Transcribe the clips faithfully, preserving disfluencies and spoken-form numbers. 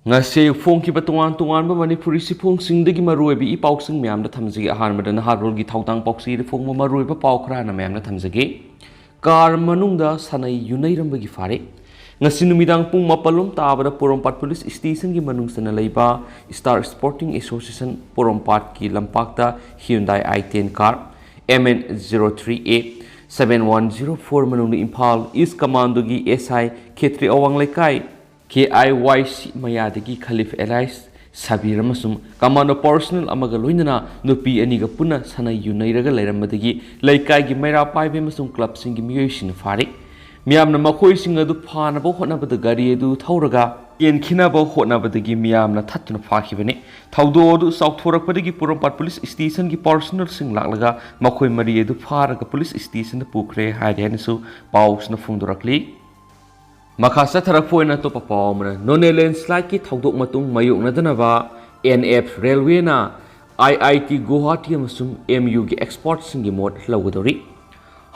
ꯉꯁꯤ ꯐꯣꯡꯈꯤꯕ ꯇꯣꯉꯥꯟ ꯇꯣꯉꯥꯟꯕ ꯃꯅꯤꯄꯨꯔꯤ ꯁꯤꯐꯣꯡꯁꯤꯡꯗꯒꯤ ꯃꯔꯨꯑꯣꯏꯕ ꯏ ꯄꯥꯎꯁꯤꯡ ꯃꯌꯥꯝꯗ ꯊꯝꯖꯒꯦ꯫ ꯑꯍꯥꯟꯕꯗ ꯅꯍꯥꯔꯣꯜꯒꯤ ꯊꯧꯗꯥꯡ ꯄꯥꯎꯆꯦꯗ ꯐꯣꯡꯕ ꯃꯔꯨꯑꯣꯏꯕ ꯄꯥꯎ ꯈꯔ ꯍꯥꯟꯅ ꯃꯌꯥꯝꯗ ꯊꯝꯖꯒꯦ꯫ ꯀꯥꯔ ꯃꯅꯨꯡꯗ ꯁꯥꯟꯅꯩ ꯌꯨꯅꯩꯔꯝꯕꯒꯤ ꯐꯥꯔꯦ꯫ ꯉꯁꯤ ꯅꯨꯃꯤꯗꯥꯡ ꯄꯨꯡ ꯃꯥꯄꯜ ꯂꯣꯝ ꯇꯥꯕꯗ ꯄꯣꯔꯣꯝꯄꯥꯠ ꯄꯨꯂꯤꯁ ꯁ꯭ꯇꯦꯁꯟꯒꯤ ꯃꯅꯨꯡ ꯆꯟꯅ ꯂꯩꯕ ꯏꯁꯇꯥꯔ ꯁ꯭ꯄꯣꯔꯇꯤꯡ ꯑꯦꯁꯣꯁꯤꯌꯦꯁꯟ ꯄꯣꯔꯣꯝꯄꯥꯠꯀꯤ ꯂꯝꯄꯥꯛꯇ Hyundai i ten car M N zero three A seven one zero four ꯃꯅꯨꯡꯗ ꯏꯝꯐꯥꯜ ꯏꯁ ꯀꯃꯥꯟꯗꯣꯒꯤ S I ꯈꯦꯇ꯭ꯔꯤ ꯑꯋꯥꯡ ꯂꯩꯀꯥꯏ K I Y C ꯃꯌꯥꯗꯒꯤ ꯈꯂꯤꯐ ꯑꯦꯂꯥꯏꯁ ꯁꯕꯤꯔ ꯑꯃꯁꯨꯡ ꯀꯃꯥꯟꯗꯣ ꯄꯔꯁꯅꯦꯜ ꯑꯃꯒ ꯂꯣꯏꯅꯅ ꯅꯨꯄꯤ ꯑꯅꯤꯒ ꯄꯨꯟꯅ ꯁꯥꯟꯅ ꯌꯨꯅꯩꯔꯒ ꯂꯩꯔꯝꯕꯗꯒꯤ ꯂꯩꯀꯥꯏꯒꯤ ꯃꯩꯔꯥ ꯄꯥꯏꯕꯤ ꯑꯃꯁꯨꯡ ꯀ꯭ꯂꯕꯁꯤꯡꯒꯤ ꯃꯤꯑꯣꯏꯁꯤꯡꯅ ꯐꯥꯔꯤ꯫ ꯃꯤꯌꯥꯝꯅ ꯃꯈꯣꯏꯁꯤꯡ ꯑꯗꯨ ꯐꯥꯅꯕ ꯍꯣꯠꯅꯕꯗ ꯒꯥꯔꯤ ꯑꯗꯨ ꯊꯧꯔꯒ ꯆꯦꯟꯈꯤꯅꯕ ꯍꯣꯠꯅꯕꯗꯒꯤ ꯃꯤꯌꯥꯝꯅ ꯊꯠꯇꯨꯅ ꯐꯥꯈꯤꯕꯅꯤ꯫ ꯊꯧꯗꯣꯛ ꯑꯗꯨ ꯆꯥꯎꯊꯣꯔꯛꯄꯗꯒꯤ ꯄꯣꯔꯣꯝꯄꯥꯠ ꯄꯨꯂꯤꯁ ꯁ꯭ꯇꯦꯁꯟꯒꯤ ꯄꯔꯁꯅꯦꯜꯁꯤꯡ ꯂꯥꯛꯂꯒ ꯃꯈꯣꯏ ꯃꯔꯤ ꯑꯗꯨ ꯐꯥꯔꯒ ꯄꯨꯂꯤꯁ ꯁ꯭ꯇꯦꯁꯟꯗ ꯄꯨꯈ꯭ꯔꯦ ꯍꯥꯏꯔꯦ ꯍꯥꯏꯅꯁꯨ ꯄꯥꯎꯁꯤꯅ ꯐꯣꯡꯗꯣꯔꯛꯂꯤ꯫ ꯃꯈꯥ ꯆꯠꯊꯔꯛꯄ ꯑꯣꯏꯅ ꯑꯇꯣꯞꯄ ꯄꯥꯎ ꯑꯃꯅ, ꯅꯣꯅꯦ ꯂꯦꯟꯁ꯭ꯂꯥꯏꯗꯀꯤ ꯊꯧꯗꯣꯛ ꯃꯇꯨꯡ ꯃꯥꯌꯣꯛꯅꯗꯅꯕ N F ꯔꯦꯜꯋꯦꯅ I I T Guwahati ꯑꯃꯁꯨꯡ M U ꯒꯤ ꯑꯦꯛꯁꯄꯔꯠꯁꯤꯡꯒꯤ ꯃꯣꯠ ꯂꯧꯒꯗꯧꯔꯤ꯫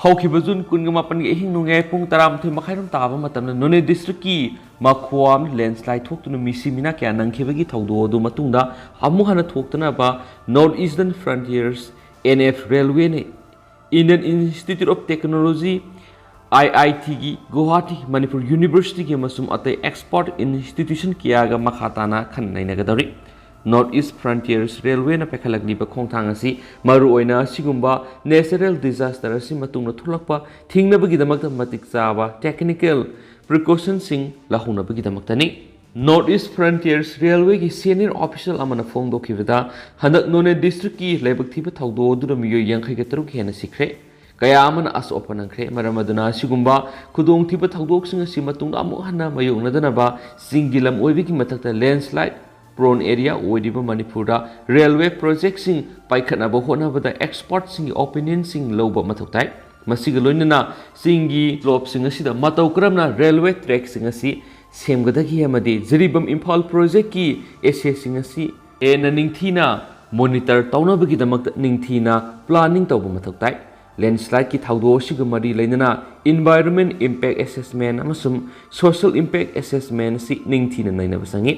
ꯍꯧꯈꯤꯕ ꯖꯨꯟ ꯀꯨꯟꯒ ꯃꯥꯄꯟꯒꯤ ꯑꯍꯤꯡ ꯅꯣꯡꯌꯥꯏ ꯄꯨꯡ ꯇꯔꯥꯃꯥꯊꯣꯏ ꯃꯈꯥꯏꯔꯣꯝ ꯇꯥꯕ ꯃꯇꯝꯗ ꯅꯣꯅꯦ ꯗꯤꯁꯇ꯭ꯔꯤꯛꯀꯤ ꯃꯈꯣꯋꯥꯝ ꯂꯦꯟꯁ꯭ꯂꯥꯏꯗ ꯊꯣꯛꯇꯨꯅ ꯃꯤꯁꯤ ꯃꯤꯅꯥ ꯀꯌꯥ ꯅꯪꯈꯤꯕꯒꯤ ꯊꯧꯗꯣꯛ ꯑꯗꯨ ꯃꯇꯨꯡꯗ ꯑꯃꯨꯛ ꯍꯟꯅ ꯊꯣꯛꯇꯅꯕ North Eastern Frontiers, N F ꯔꯦꯜꯋꯦꯅ Indian Institute of Technology, I I T ꯒꯤ ꯒꯨꯋꯥꯍꯥꯇꯤ, ꯃꯅꯤꯄꯨꯔ ꯌꯨꯅꯤꯚꯔꯁꯤꯇꯤꯒꯤ ꯑꯃꯁꯨꯡ ꯑꯇꯩ ꯑꯦꯛꯁꯄꯔꯠ ꯏꯟꯁꯇꯤꯇ꯭ꯌꯨꯁꯟ ꯀꯌꯥꯒ ꯃꯈꯥ ꯇꯥꯅ ꯈꯟꯅ ꯅꯩꯅꯒꯗꯧꯔꯤ꯫ North East Frontiers ꯔꯦꯜꯋꯦꯅ ꯄꯥꯏꯈꯠꯂꯛꯂꯤꯕ ꯈꯣꯡꯊꯥꯡ ꯑꯁꯤ ꯃꯔꯨꯑꯣꯏꯅ ꯑꯁꯤꯒꯨꯝꯕ ꯅꯦꯆꯔꯦꯜ ꯗꯤꯖꯥꯁꯇꯔ ꯑꯁꯤ ꯃꯇꯨꯡꯗ ꯊꯣꯛꯂꯛꯄ ꯊꯤꯡꯅꯕꯒꯤꯗꯃꯛꯇ ꯃꯇꯤꯛ ꯆꯥꯕ ꯇꯦꯛꯅꯤꯀꯦꯜ ꯄ꯭ꯔꯤꯀꯣꯁꯟꯁꯤꯡ ꯂꯧꯍꯧꯅꯕꯒꯤꯗꯃꯛꯇꯅꯤ꯫ North East Frontiers ꯔꯦꯜꯋꯦꯒꯤ ꯁꯦꯅꯤꯌꯔ ꯑꯣꯐꯤꯁꯤꯌꯦꯜ ꯑꯃꯅ ꯐꯣꯡꯗꯣꯛꯈꯤꯕꯗ, ꯍꯟꯗꯛ ꯅꯣꯅꯦ ꯗꯤꯁꯇ꯭ꯔꯤꯛꯀꯤ ꯂꯥꯏꯕꯛ ꯊꯤꯕ ꯊꯧꯗꯣꯛ ꯑꯗꯨꯗ ꯃꯤꯑꯣꯏ ꯌꯥꯡꯈꯩꯒ ꯇꯔꯨꯛ ꯍꯦꯟꯅ ꯁꯤꯈ꯭ꯔꯦ꯫ ꯀꯌꯥ ꯑꯃꯅ ꯑꯁꯣꯛ ꯑꯄꯟ ꯅꯪꯈ꯭ꯔꯦ꯫ ꯃꯔꯝ ꯑꯗꯨꯅ ꯑꯁꯤꯒꯨꯝꯕ ꯈꯨꯗꯣꯡꯊꯤꯕ ꯊꯧꯗꯣꯛꯁꯤꯡ ꯑꯁꯤ ꯃꯇꯨꯡꯗ ꯑꯃꯨꯛ ꯍꯟꯅ ꯃꯥꯌꯣꯛꯅꯗꯅꯕ ꯆꯤꯡꯒꯤ ꯂꯝ ꯑꯣꯏꯕꯒꯤ ꯃꯊꯛꯇ ꯂꯦꯟꯁ꯭ꯂꯥꯏꯗ ꯄ꯭ꯔꯣꯟ ꯑꯦꯔꯤꯌꯥ ꯑꯣꯏꯔꯤꯕ ꯃꯅꯤꯄꯨꯔꯗ ꯔꯦꯜꯋꯦ ꯄ꯭ꯔꯣꯖꯦꯛꯁꯤꯡ ꯄꯥꯏꯈꯠꯅꯕ ꯍꯣꯠꯅꯕꯗ ꯑꯦꯛꯁꯄꯔꯠꯁꯤꯡꯒꯤ ꯑꯣꯄꯤꯅꯤꯌꯟꯁꯤꯡ ꯂꯧꯕ ꯃꯊꯧ ꯇꯥꯏ꯫ ꯃꯁꯤꯒ ꯂꯣꯏꯅꯅ ꯆꯤꯡꯒꯤ ꯁ꯭ꯂꯣꯞꯁꯤꯡ ꯑꯁꯤꯗ ꯃꯇꯧ ꯀꯔꯝꯅ ꯔꯦꯜꯋꯦ ꯇ꯭ꯔꯦꯛꯁꯤꯡ ꯑꯁꯤ ꯁꯦꯝꯒꯗꯒꯦ ꯑꯃꯗꯤ ꯖꯤꯔꯤꯕꯥꯝ ꯏꯝꯐꯥꯜ ꯄ꯭ꯔꯣꯖꯦꯛꯀꯤ ꯑꯦꯁꯦꯁꯤꯡ ꯑꯁꯤ ꯍꯦꯟꯅ ꯅꯤꯡꯊꯤꯅ ꯃꯣꯅꯤꯇꯔ ꯇꯧꯅꯕꯒꯤꯗꯃꯛꯇ ꯅꯤꯡꯊꯤꯅ ꯄ꯭ꯂꯥꯅꯤꯡ ꯇꯧꯕ ꯃꯊꯧ ꯇꯥꯏ꯫ ꯂꯦꯟꯁ꯭ꯂꯥꯏꯗꯀꯤ ꯊꯧꯗꯣꯛ ꯑꯁꯤꯒ ꯃꯔꯤ ꯂꯩꯅꯅ ꯏꯟꯚꯥꯏꯔꯣꯟꯃꯦꯟ ꯏꯝꯄꯦꯛ ꯑꯦꯁꯦꯁꯃꯦꯟ ꯑꯃꯁꯨꯡ ꯁꯣꯁꯤꯌꯦꯜ ꯏꯝꯄꯦꯛ ꯑꯦꯁꯦꯁꯃꯦꯟ ꯑꯁꯤ ꯅꯤꯡꯊꯤꯅ ꯅꯩꯅꯕ ꯆꯪꯏ꯫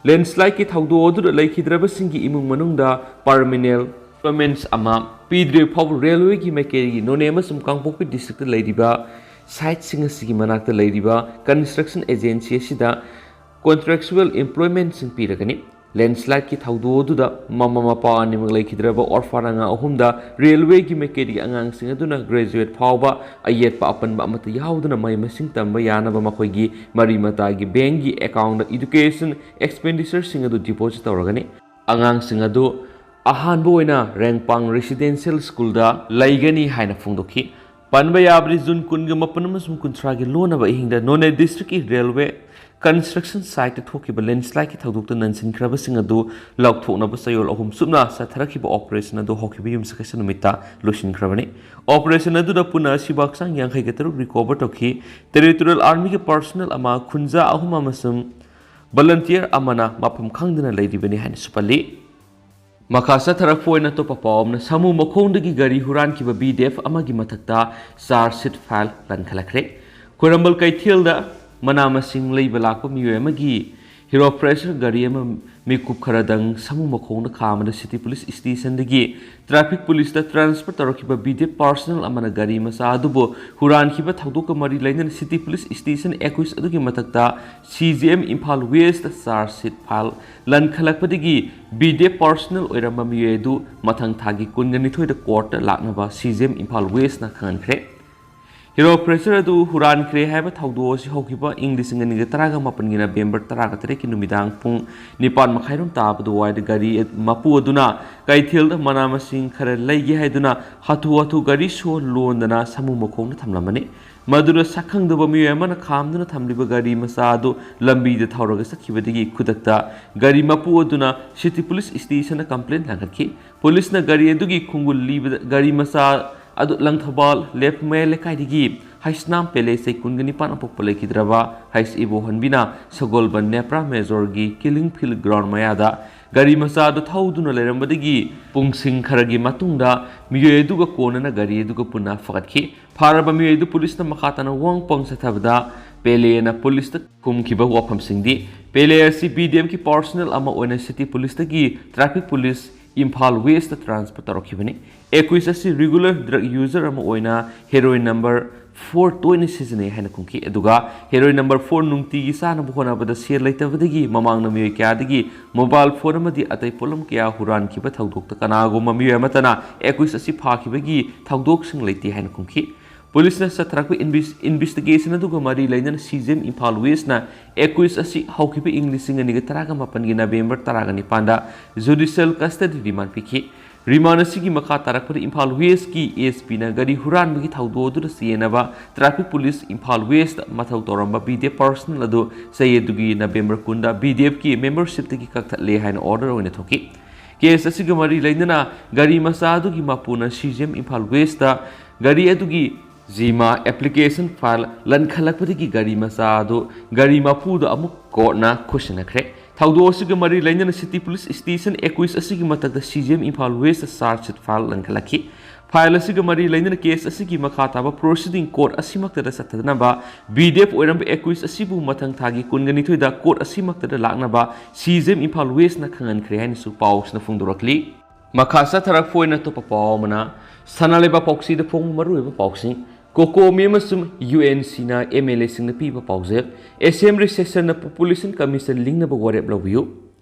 Landslideꯀꯤ ꯊꯧꯗꯣꯛ ꯑꯗꯨꯗ ꯂꯩꯈꯤꯗ꯭ꯔꯕꯁꯤꯡꯒꯤ ꯏꯃꯨꯡ ꯃꯅꯨꯡꯗ permanent settlements ꯑꯃ ꯄꯤꯗ꯭ꯔꯤꯕ ꯐꯥꯎꯕ ꯔꯦꯜꯋꯦꯒꯤ ꯃꯥꯏꯀꯩꯗꯒꯤ ꯅꯣꯅꯦ ꯑꯃꯁꯨꯡ ꯀꯥꯡꯄꯣꯛꯄꯤ districtꯇ ꯂꯩꯔꯤꯕ siteꯁꯤꯡ ꯑꯁꯤꯒꯤ ꯃꯅꯥꯛꯇ ꯂꯩꯔꯤꯕ construction agency ꯑꯁꯤꯗ contractual employmentꯁꯤꯡ ꯄꯤꯔꯒꯅꯤ꯫ Landslideꯀꯤ ꯊꯧꯗꯣꯛ ꯑꯗꯨꯗ ꯃꯃꯥ ꯃꯄꯥ ꯑꯅꯤꯃꯛ ꯂꯩꯈꯤꯗ꯭ꯔꯕ orphan ꯑꯉꯥꯡ ꯑꯍꯨꯝꯗ ꯔꯦꯜꯋꯦꯒꯤ ꯃꯥꯏꯀꯩꯗꯒꯤ ꯑꯉꯥꯡꯁꯤꯡ ꯑꯗꯨꯅ graduate ꯐꯥꯎꯕ ꯑꯌꯦꯠꯄ ꯑꯄꯟꯕ ꯑꯃꯠꯇ ꯌꯥꯎꯗꯅ ꯃꯍꯩ ꯃꯁꯤꯡ ꯇꯝꯕ ꯌꯥꯅꯕ ꯃꯈꯣꯏꯒꯤ ꯃꯔꯤ ꯃꯇꯥꯒꯤ bankꯀꯤ accountꯇ education expenditureꯁꯤꯡ ꯑꯗꯨ deposit ꯇꯧꯔꯒꯅꯤ꯫ ꯑꯉꯥꯡꯁꯤꯡ ꯑꯗꯨ ꯑꯍꯥꯟꯕ ꯑꯣꯏꯅ ꯔꯦꯡꯄꯥꯡ Residential Schoolꯗ ꯂꯩꯒꯅꯤ ꯍꯥꯏꯅ ꯐꯣꯡꯗꯣꯛꯈꯤ꯫ ꯄꯟꯕ ꯌꯥꯕꯗꯤ, ꯖꯨꯟ ꯀꯨꯟꯒ ꯃꯥꯄꯟ ꯑꯃꯁꯨꯡ ꯀꯨꯟꯊ꯭ꯔꯥꯒꯤ ꯂꯣꯟꯅꯕ ꯑꯍꯤꯡꯗ ꯅꯣꯅꯦ districtꯀꯤ ꯔꯦꯜꯋꯦ construction siteꯇ ꯊꯣꯛꯈꯤꯕ landslideꯀꯤ ꯊꯧꯗꯣꯛꯇ ꯅꯟꯁꯤꯟꯈ꯭ꯔꯕꯁꯤꯡ ꯑꯗꯨ ꯂꯧꯊꯣꯛꯅꯕ ꯆꯌꯣꯜ ꯑꯍꯨꯝ ꯆꯨꯞꯅ ꯆꯠꯊꯔꯛꯈꯤꯕ operation ꯑꯗꯨ ꯍꯧꯈꯤꯕ ꯌꯨꯝꯁꯀꯩꯁ ꯅꯨꯃꯤꯠꯇ ꯂꯣꯏꯁꯤꯟꯈ꯭ꯔꯕꯅꯤ꯫ Operation ꯑꯗꯨꯗ ꯄꯨꯟꯅ ꯑꯁꯤꯕ ꯍꯛꯆꯥꯡ ꯌꯥꯡꯈꯩꯒ ꯇꯔꯨꯛ recover ꯇꯧꯈꯤ꯫ Territorial Armyꯒꯤ personnel ꯑꯃ, ꯈꯨꯟꯖꯥ ꯑꯍꯨꯝ ꯑꯃꯁꯨꯡ volunteer ꯑꯃꯅ ꯃꯐꯝ ꯈꯪꯗꯅ ꯂꯩꯔꯤꯕꯅꯤ ꯍꯥꯏꯅꯁꯨ ꯄꯜꯂꯤ꯫ ꯃꯈꯥ ꯆꯠꯊꯔꯛꯄ ꯑꯣꯏꯅ ꯑꯇꯣꯞꯄ ꯄꯥꯎ ꯑꯃꯅ, ꯁꯥꯃꯨ ꯃꯈꯣꯡꯗꯒꯤ ꯒꯥꯔꯤ ꯍꯨꯔꯥꯟꯈꯤꯕ BDF ꯑꯃꯒꯤ ꯃꯊꯛꯇ charge sheet file ꯂꯟꯈꯠꯂꯛꯈ꯭ꯔꯦ꯫ ꯈ꯭ꯋꯥꯏꯔꯝꯕꯟ ꯀꯩꯊꯦꯜꯗ ꯃꯅꯥ ꯃꯁꯤꯡ ꯂꯩꯕ ꯂꯥꯛꯄ ꯃꯤꯑꯣꯏ ꯑꯃꯒꯤ Hero Freighter ꯒꯥꯔꯤ ꯑꯃ ꯃꯤꯀꯨꯞ ꯈꯔꯗꯪ ꯁꯥꯃꯨ ꯃꯈꯣꯡꯗ ꯈꯥꯝꯕꯗ city police stationꯗꯒꯤ traffic policeꯇ transfer ꯇꯧꯔꯛꯈꯤꯕ BDF personnel ꯑꯃꯅ ꯒꯥꯔꯤ ꯃꯆꯥ ꯑꯗꯨꯕꯨ ꯍꯨꯔꯥꯟꯈꯤꯕ ꯊꯧꯗꯣꯛꯀ ꯃꯔꯤ ꯂꯩꯅꯅ city police station accused ꯑꯗꯨꯒꯤ ꯃꯊꯛꯇ CJM Imphal Westꯇ charge sheet file ꯂꯟꯈꯠꯂꯛꯄꯗꯒꯤ BDF personnel ꯑꯣꯏꯔꯝꯕ ꯃꯤꯑꯣꯏ ꯑꯗꯨ ꯃꯊꯪ ꯊꯥꯒꯤ ꯀꯨꯟꯒ ꯅꯤꯊꯣꯏꯗ courtꯇ ꯂꯥꯛꯅꯕ CJM ꯏꯝꯐꯥꯜ Westꯅ ꯈꯪꯍꯟꯈ꯭ꯔꯦ꯫ Hero Freighter ꯑꯗꯨ ꯍꯨꯔꯥꯟꯈ꯭ꯔꯦ ꯍꯥꯏꯕ ꯊꯧꯗꯣꯛ ꯑꯁꯤ ꯍꯧꯈꯤꯕ ꯏꯪ ꯂꯤꯁꯤꯡ ꯑꯅꯤꯒ ꯇꯔꯥꯒ ꯃꯥꯄꯟꯒꯤ November ꯇꯔꯥꯒ ꯇꯔꯦꯠꯀꯤ ꯅꯨꯃꯤꯗꯥꯡ ꯄꯨꯡ ꯅꯤꯄꯥꯟ ꯃꯈꯥꯏꯔꯣꯝ ꯇꯥꯕ ꯑꯗꯨꯋꯥꯏꯗ ꯒꯥꯔꯤ ꯃꯄꯨ ꯑꯗꯨꯅ ꯀꯩꯊꯦꯜꯗ ꯃꯅꯥ ꯃꯁꯤꯡ ꯈꯔ ꯂꯩꯒꯦ ꯍꯥꯏꯗꯨꯅ ꯍꯥꯊꯨ ꯍꯥꯊꯨ ꯒꯥꯔꯤ ꯁꯣ ꯂꯣꯟꯗꯅ ꯁꯥꯃꯨ ꯃꯈꯣꯡꯗ ꯊꯝꯂꯝꯕꯅꯤ꯫ ꯃꯗꯨꯗ ꯁꯛꯈꯪꯗꯕ ꯃꯤꯑꯣꯏ ꯑꯃꯅ ꯈꯥꯝꯗꯨꯅ ꯊꯝꯂꯤꯕ ꯒꯥꯔꯤ ꯃꯆꯥ ꯑꯗꯨ ꯂꯝꯕꯤꯗ ꯊꯧꯔꯒ ꯆꯠꯈꯤꯕꯗꯒꯤ ꯈꯨꯗꯛꯇ ꯒꯥꯔꯤ ꯃꯄꯨ ꯑꯗꯨꯅ city police stationꯗ complaint ꯂꯥꯡꯈꯠꯈꯤ꯫ Policeꯅ ꯒꯥꯔꯤ ꯑꯗꯨꯒꯤ ꯈꯣꯡꯒꯨꯜ ꯂꯤꯕꯗ ꯒꯥꯔꯤ ꯃꯆꯥ ꯑꯗꯨ ꯂꯪꯊꯕꯥꯜ ꯂꯦꯞ ꯃꯌꯥꯏ ꯂꯩꯀꯥꯏꯗꯒꯤ ꯍꯩꯁꯅꯥꯝ ꯄꯦꯂꯦꯁꯇꯩ ꯀꯨꯟꯒ ꯅꯤꯄꯥꯟ ꯑꯄꯣꯛꯄ ꯂꯩꯈꯤꯗ꯭ꯔꯕ ꯍꯩꯁ ꯏꯕꯣꯍꯟꯕꯤꯅ ꯁꯒꯣꯜꯕꯟ ꯅꯦꯄ꯭ꯔꯥ ꯃꯦꯖꯣꯔꯒꯤ Killing Field ground ꯃꯌꯥꯗ ꯒꯥꯔꯤ ꯃꯆꯥ ꯑꯗꯨ ꯊꯧꯗꯨꯅ ꯂꯩꯔꯝꯕꯗꯒꯤ ꯄꯨꯡꯁꯤꯡ ꯈꯔꯒꯤ ꯃꯇꯨꯡꯗ ꯃꯤꯑꯣꯏ ꯑꯗꯨꯒ ꯀꯣꯟꯅꯅ ꯒꯥꯔꯤ ꯑꯗꯨꯒ ꯄꯨꯟꯅ ꯐꯒꯠꯈꯤ꯫ ꯐꯥꯔꯕ ꯃꯤꯑꯣꯏ ꯑꯗꯨ policeꯅ ꯃꯈꯥ ꯇꯥꯅ ꯋꯥꯍꯪ ꯄꯥꯎꯈꯨꯝ ꯆꯠꯊꯕꯗ ꯄꯦꯂꯦꯅ policeꯇ ꯈꯨꯝꯈꯤꯕ ꯋꯥꯐꯝꯁꯤꯡꯗꯤ ꯄꯦꯂꯦ ꯑꯁꯤ ꯕꯤ ꯗꯤ ꯑꯦꯐꯀꯤ ꯄꯥꯔꯁꯣꯅꯦꯜ ꯑꯃ ꯑꯣꯏꯅ ꯁꯤꯇꯤ ꯄꯨꯂꯤꯁꯇꯒꯤ traffic police Imphal west transfer ꯇꯧꯔꯛꯈꯤꯕꯅꯤ꯫ ꯑꯦꯀꯨꯏꯁ ꯑꯁꯤ ꯔꯤꯒꯨꯂꯔ ꯗ꯭ꯔꯒ ꯌꯨꯖꯔ ꯑꯃ ꯑꯣꯏꯅ ꯍꯦꯔꯣꯏꯟ ꯅꯝꯕꯔ ꯐꯣꯔ ꯇꯣꯏꯅ ꯁꯤꯖꯤꯟꯅꯩ ꯍꯥꯏꯅ ꯈꯨꯝꯈꯤ꯫ ꯑꯗꯨꯒ ꯍꯦꯔꯣꯏꯟ ꯅꯝꯕꯔ ꯐꯣꯔ ꯅꯨꯡꯇꯤꯒꯤ ꯆꯥꯅꯕ ꯍꯣꯠꯅꯕꯗ ꯁꯦꯜ ꯂꯩꯇꯕꯗꯒꯤ ꯃꯃꯥꯡꯗ ꯃꯤꯑꯣꯏ ꯀꯌꯥꯗꯒꯤ ꯃꯣꯕꯥꯏꯜ ꯐꯣꯟ ꯑꯃꯗꯤ ꯑꯇꯩ ꯄꯣꯠꯂꯝ ꯀꯌꯥ ꯍꯨꯔꯥꯟꯈꯤꯕ ꯊꯧꯗꯣꯛꯇ ꯀꯅꯥꯒꯨꯝꯕ ꯃꯤꯑꯣꯏ ꯑꯃꯠꯇꯅ ꯑꯦꯀꯨꯏꯁ ꯑꯁꯤ ꯐꯥꯈꯤꯕꯒꯤ ꯊꯧꯗꯣꯛꯁꯤꯡ ꯂꯩꯇꯦ ꯍꯥꯏꯅ ꯈꯨꯝꯈꯤ꯫ ꯄꯨꯂꯤꯁꯅ ꯆꯠꯊꯔꯛꯄ ꯏꯟꯚꯦꯁ-, ꯏꯟꯚꯦꯁꯇꯤꯒꯦꯁꯟ ꯑꯗꯨꯒ ꯃꯔꯤ ꯂꯩꯅꯅ ꯁꯤ ꯖꯤ ꯑꯦꯝ ꯏꯝꯐꯥꯜ ꯋꯦꯁꯅ ꯑꯦꯀꯨꯏꯁ ꯑꯁꯤ ꯍꯧꯈꯤꯕ ꯏꯪ ꯂꯤꯁꯤꯡ ꯑꯅꯤꯒ ꯇꯔꯥꯒ ꯃꯥꯄꯟꯒꯤ ꯅꯕꯦꯝꯕꯔ ꯇꯔꯥꯒ ꯅꯤꯄꯥꯟꯗ ꯖꯨꯗꯤꯁꯤꯌꯦꯜ ꯀꯁꯇꯗꯤ ꯔꯤꯃꯥꯟ ꯄꯤꯈꯤ꯫ ꯔꯤꯃꯥꯟ ꯑꯁꯤꯒꯤ ꯃꯈꯥ ꯇꯥꯔꯛꯄꯗ ꯏꯝꯐꯥꯜ ꯋꯦꯁꯀꯤ ꯑꯦꯁ ꯄꯤꯅ ꯒꯥꯔꯤ ꯍꯨꯔꯥꯟꯕꯒꯤ ꯊꯧꯗꯣꯛ ꯑꯗꯨꯗ ꯆꯦꯟꯅꯕ ꯇ꯭ꯔꯥꯐꯤꯛ ꯄꯨꯂꯤꯁ ꯏꯝꯐꯥꯜ ꯋꯦꯁꯇ ꯃꯊꯧ ꯇꯧꯔꯝꯕ ꯕꯤ ꯗꯤ ꯑꯦꯐ ꯄꯥꯔꯁꯣꯅꯦꯜ ꯑꯗꯨ ꯆꯍꯤ ꯑꯗꯨꯒꯤ ꯅꯕꯦꯝꯕꯔ ꯀꯨꯟꯗ ꯕꯤ ꯗꯤ ꯑꯦꯐꯀꯤ ꯃꯦꯝꯕꯔꯁꯤꯞꯇꯒꯤ ꯀꯛꯊꯠꯂꯦ ꯍꯥꯏꯅ ꯑꯣꯔꯗꯔ ꯑꯣꯏꯅ ꯊꯣꯛꯈꯤ꯫ ꯀꯦꯁ ꯑꯁꯤꯒ ꯃꯔꯤ ꯂꯩꯅꯅ ꯒꯥꯔꯤ ꯃꯆꯥ ꯑꯗꯨꯒꯤ ꯃꯄꯨꯅ ꯁꯤ ꯖꯤ ꯑꯦꯝ ꯏꯝꯐꯥꯜ ꯋꯦꯁꯇ ꯒꯥꯔꯤ ꯑꯗꯨꯒꯤ ꯖꯤꯃꯥ ꯑꯦꯄ꯭ꯂꯤꯀꯦꯁꯟ ꯐꯥꯏꯜ ꯂꯟꯈꯠꯂꯛꯄꯗꯒꯤ ꯒꯥꯔꯤ ꯃꯆꯥ ꯑꯗꯨ, ꯒꯥꯔꯤ ꯃꯄꯨꯗ ꯑꯃꯨꯛ ꯀꯣꯔꯠꯅ ꯈꯨꯠꯁꯤꯟꯅꯈ꯭ꯔꯦ꯫ ꯊꯧꯗꯣꯛ ꯑꯁꯤꯒ ꯃꯔꯤ ꯂꯩꯅꯅ ꯁꯤꯇꯤ ꯄꯨꯂꯤꯁ ꯁ꯭ꯇꯦꯁꯟ ꯑꯦꯀꯨꯏꯁ ꯑꯁꯤꯒꯤ ꯃꯊꯛꯇ C J M Imphal west charge sheet file ꯂꯟꯈꯠꯂꯛꯈꯤ꯫ ꯐꯥꯏꯜ ꯑꯁꯤꯒ ꯃꯔꯤ ꯂꯩꯅꯅ ꯀꯦꯁ ꯑꯁꯤꯒꯤ ꯃꯈꯥ ꯇꯥꯕ ꯄ꯭ꯔꯣꯁꯤꯗꯤꯡ ꯀꯣꯔꯠ ꯑꯁꯤꯃꯛꯇꯗ ꯆꯠꯊꯗꯅꯕ ꯕꯤ ꯗꯤ ꯑꯦꯐ ꯑꯣꯏꯔꯝꯕ ꯑꯦꯀꯨꯏꯁ ꯑꯁꯤꯕꯨ ꯃꯊꯪ ꯊꯥꯒꯤ ꯀꯨꯟꯒ ꯅꯤꯊꯣꯏꯗ ꯀꯣꯔꯠ ꯑꯁꯤꯃꯛꯇꯗ ꯂꯥꯛꯅꯕ ꯁꯤ ꯖꯤ ꯑꯦꯝ ꯏꯝꯐꯥꯜ ꯋꯦꯁꯅ ꯈꯪꯍꯟꯈ꯭ꯔꯦ ꯍꯥꯏꯅꯁꯨ ꯄꯥꯎꯁꯤꯅ ꯐꯣꯡꯗꯣꯔꯛꯂꯤ꯫ ꯃꯈꯥ ꯆꯠꯊꯔꯛꯄ ꯑꯣꯏꯅ ꯑꯇꯣꯞꯄ ꯄꯥꯎ ꯑꯃꯅ, ꯁꯅꯥ ꯂꯩꯕꯥꯛ ꯄꯥꯎꯆꯦꯗ ꯐꯣꯡꯕ ꯃꯔꯨꯑꯣꯏꯕ ꯄꯥꯎꯁꯤꯡ꯫ ꯀꯣꯀꯣꯃꯤ ꯑꯃꯁꯨꯡ ꯌꯨ ꯑꯦꯟ ꯁꯤꯅ ꯑꯦꯝ ꯑꯦꯜ ꯑꯦꯁꯤꯡꯗ ꯄꯤꯕ ꯄꯥꯎꯖꯦꯜ꯫ ꯑꯦꯁꯦꯝꯕ꯭ꯂꯤ ꯁꯦꯁꯟꯅ ꯄꯣꯄꯨꯂꯦꯁꯟ ꯀꯃꯤꯁꯟ ꯂꯤꯡꯅꯕ ꯋꯥꯔꯦꯞ ꯂꯧꯕꯤꯌꯨ꯫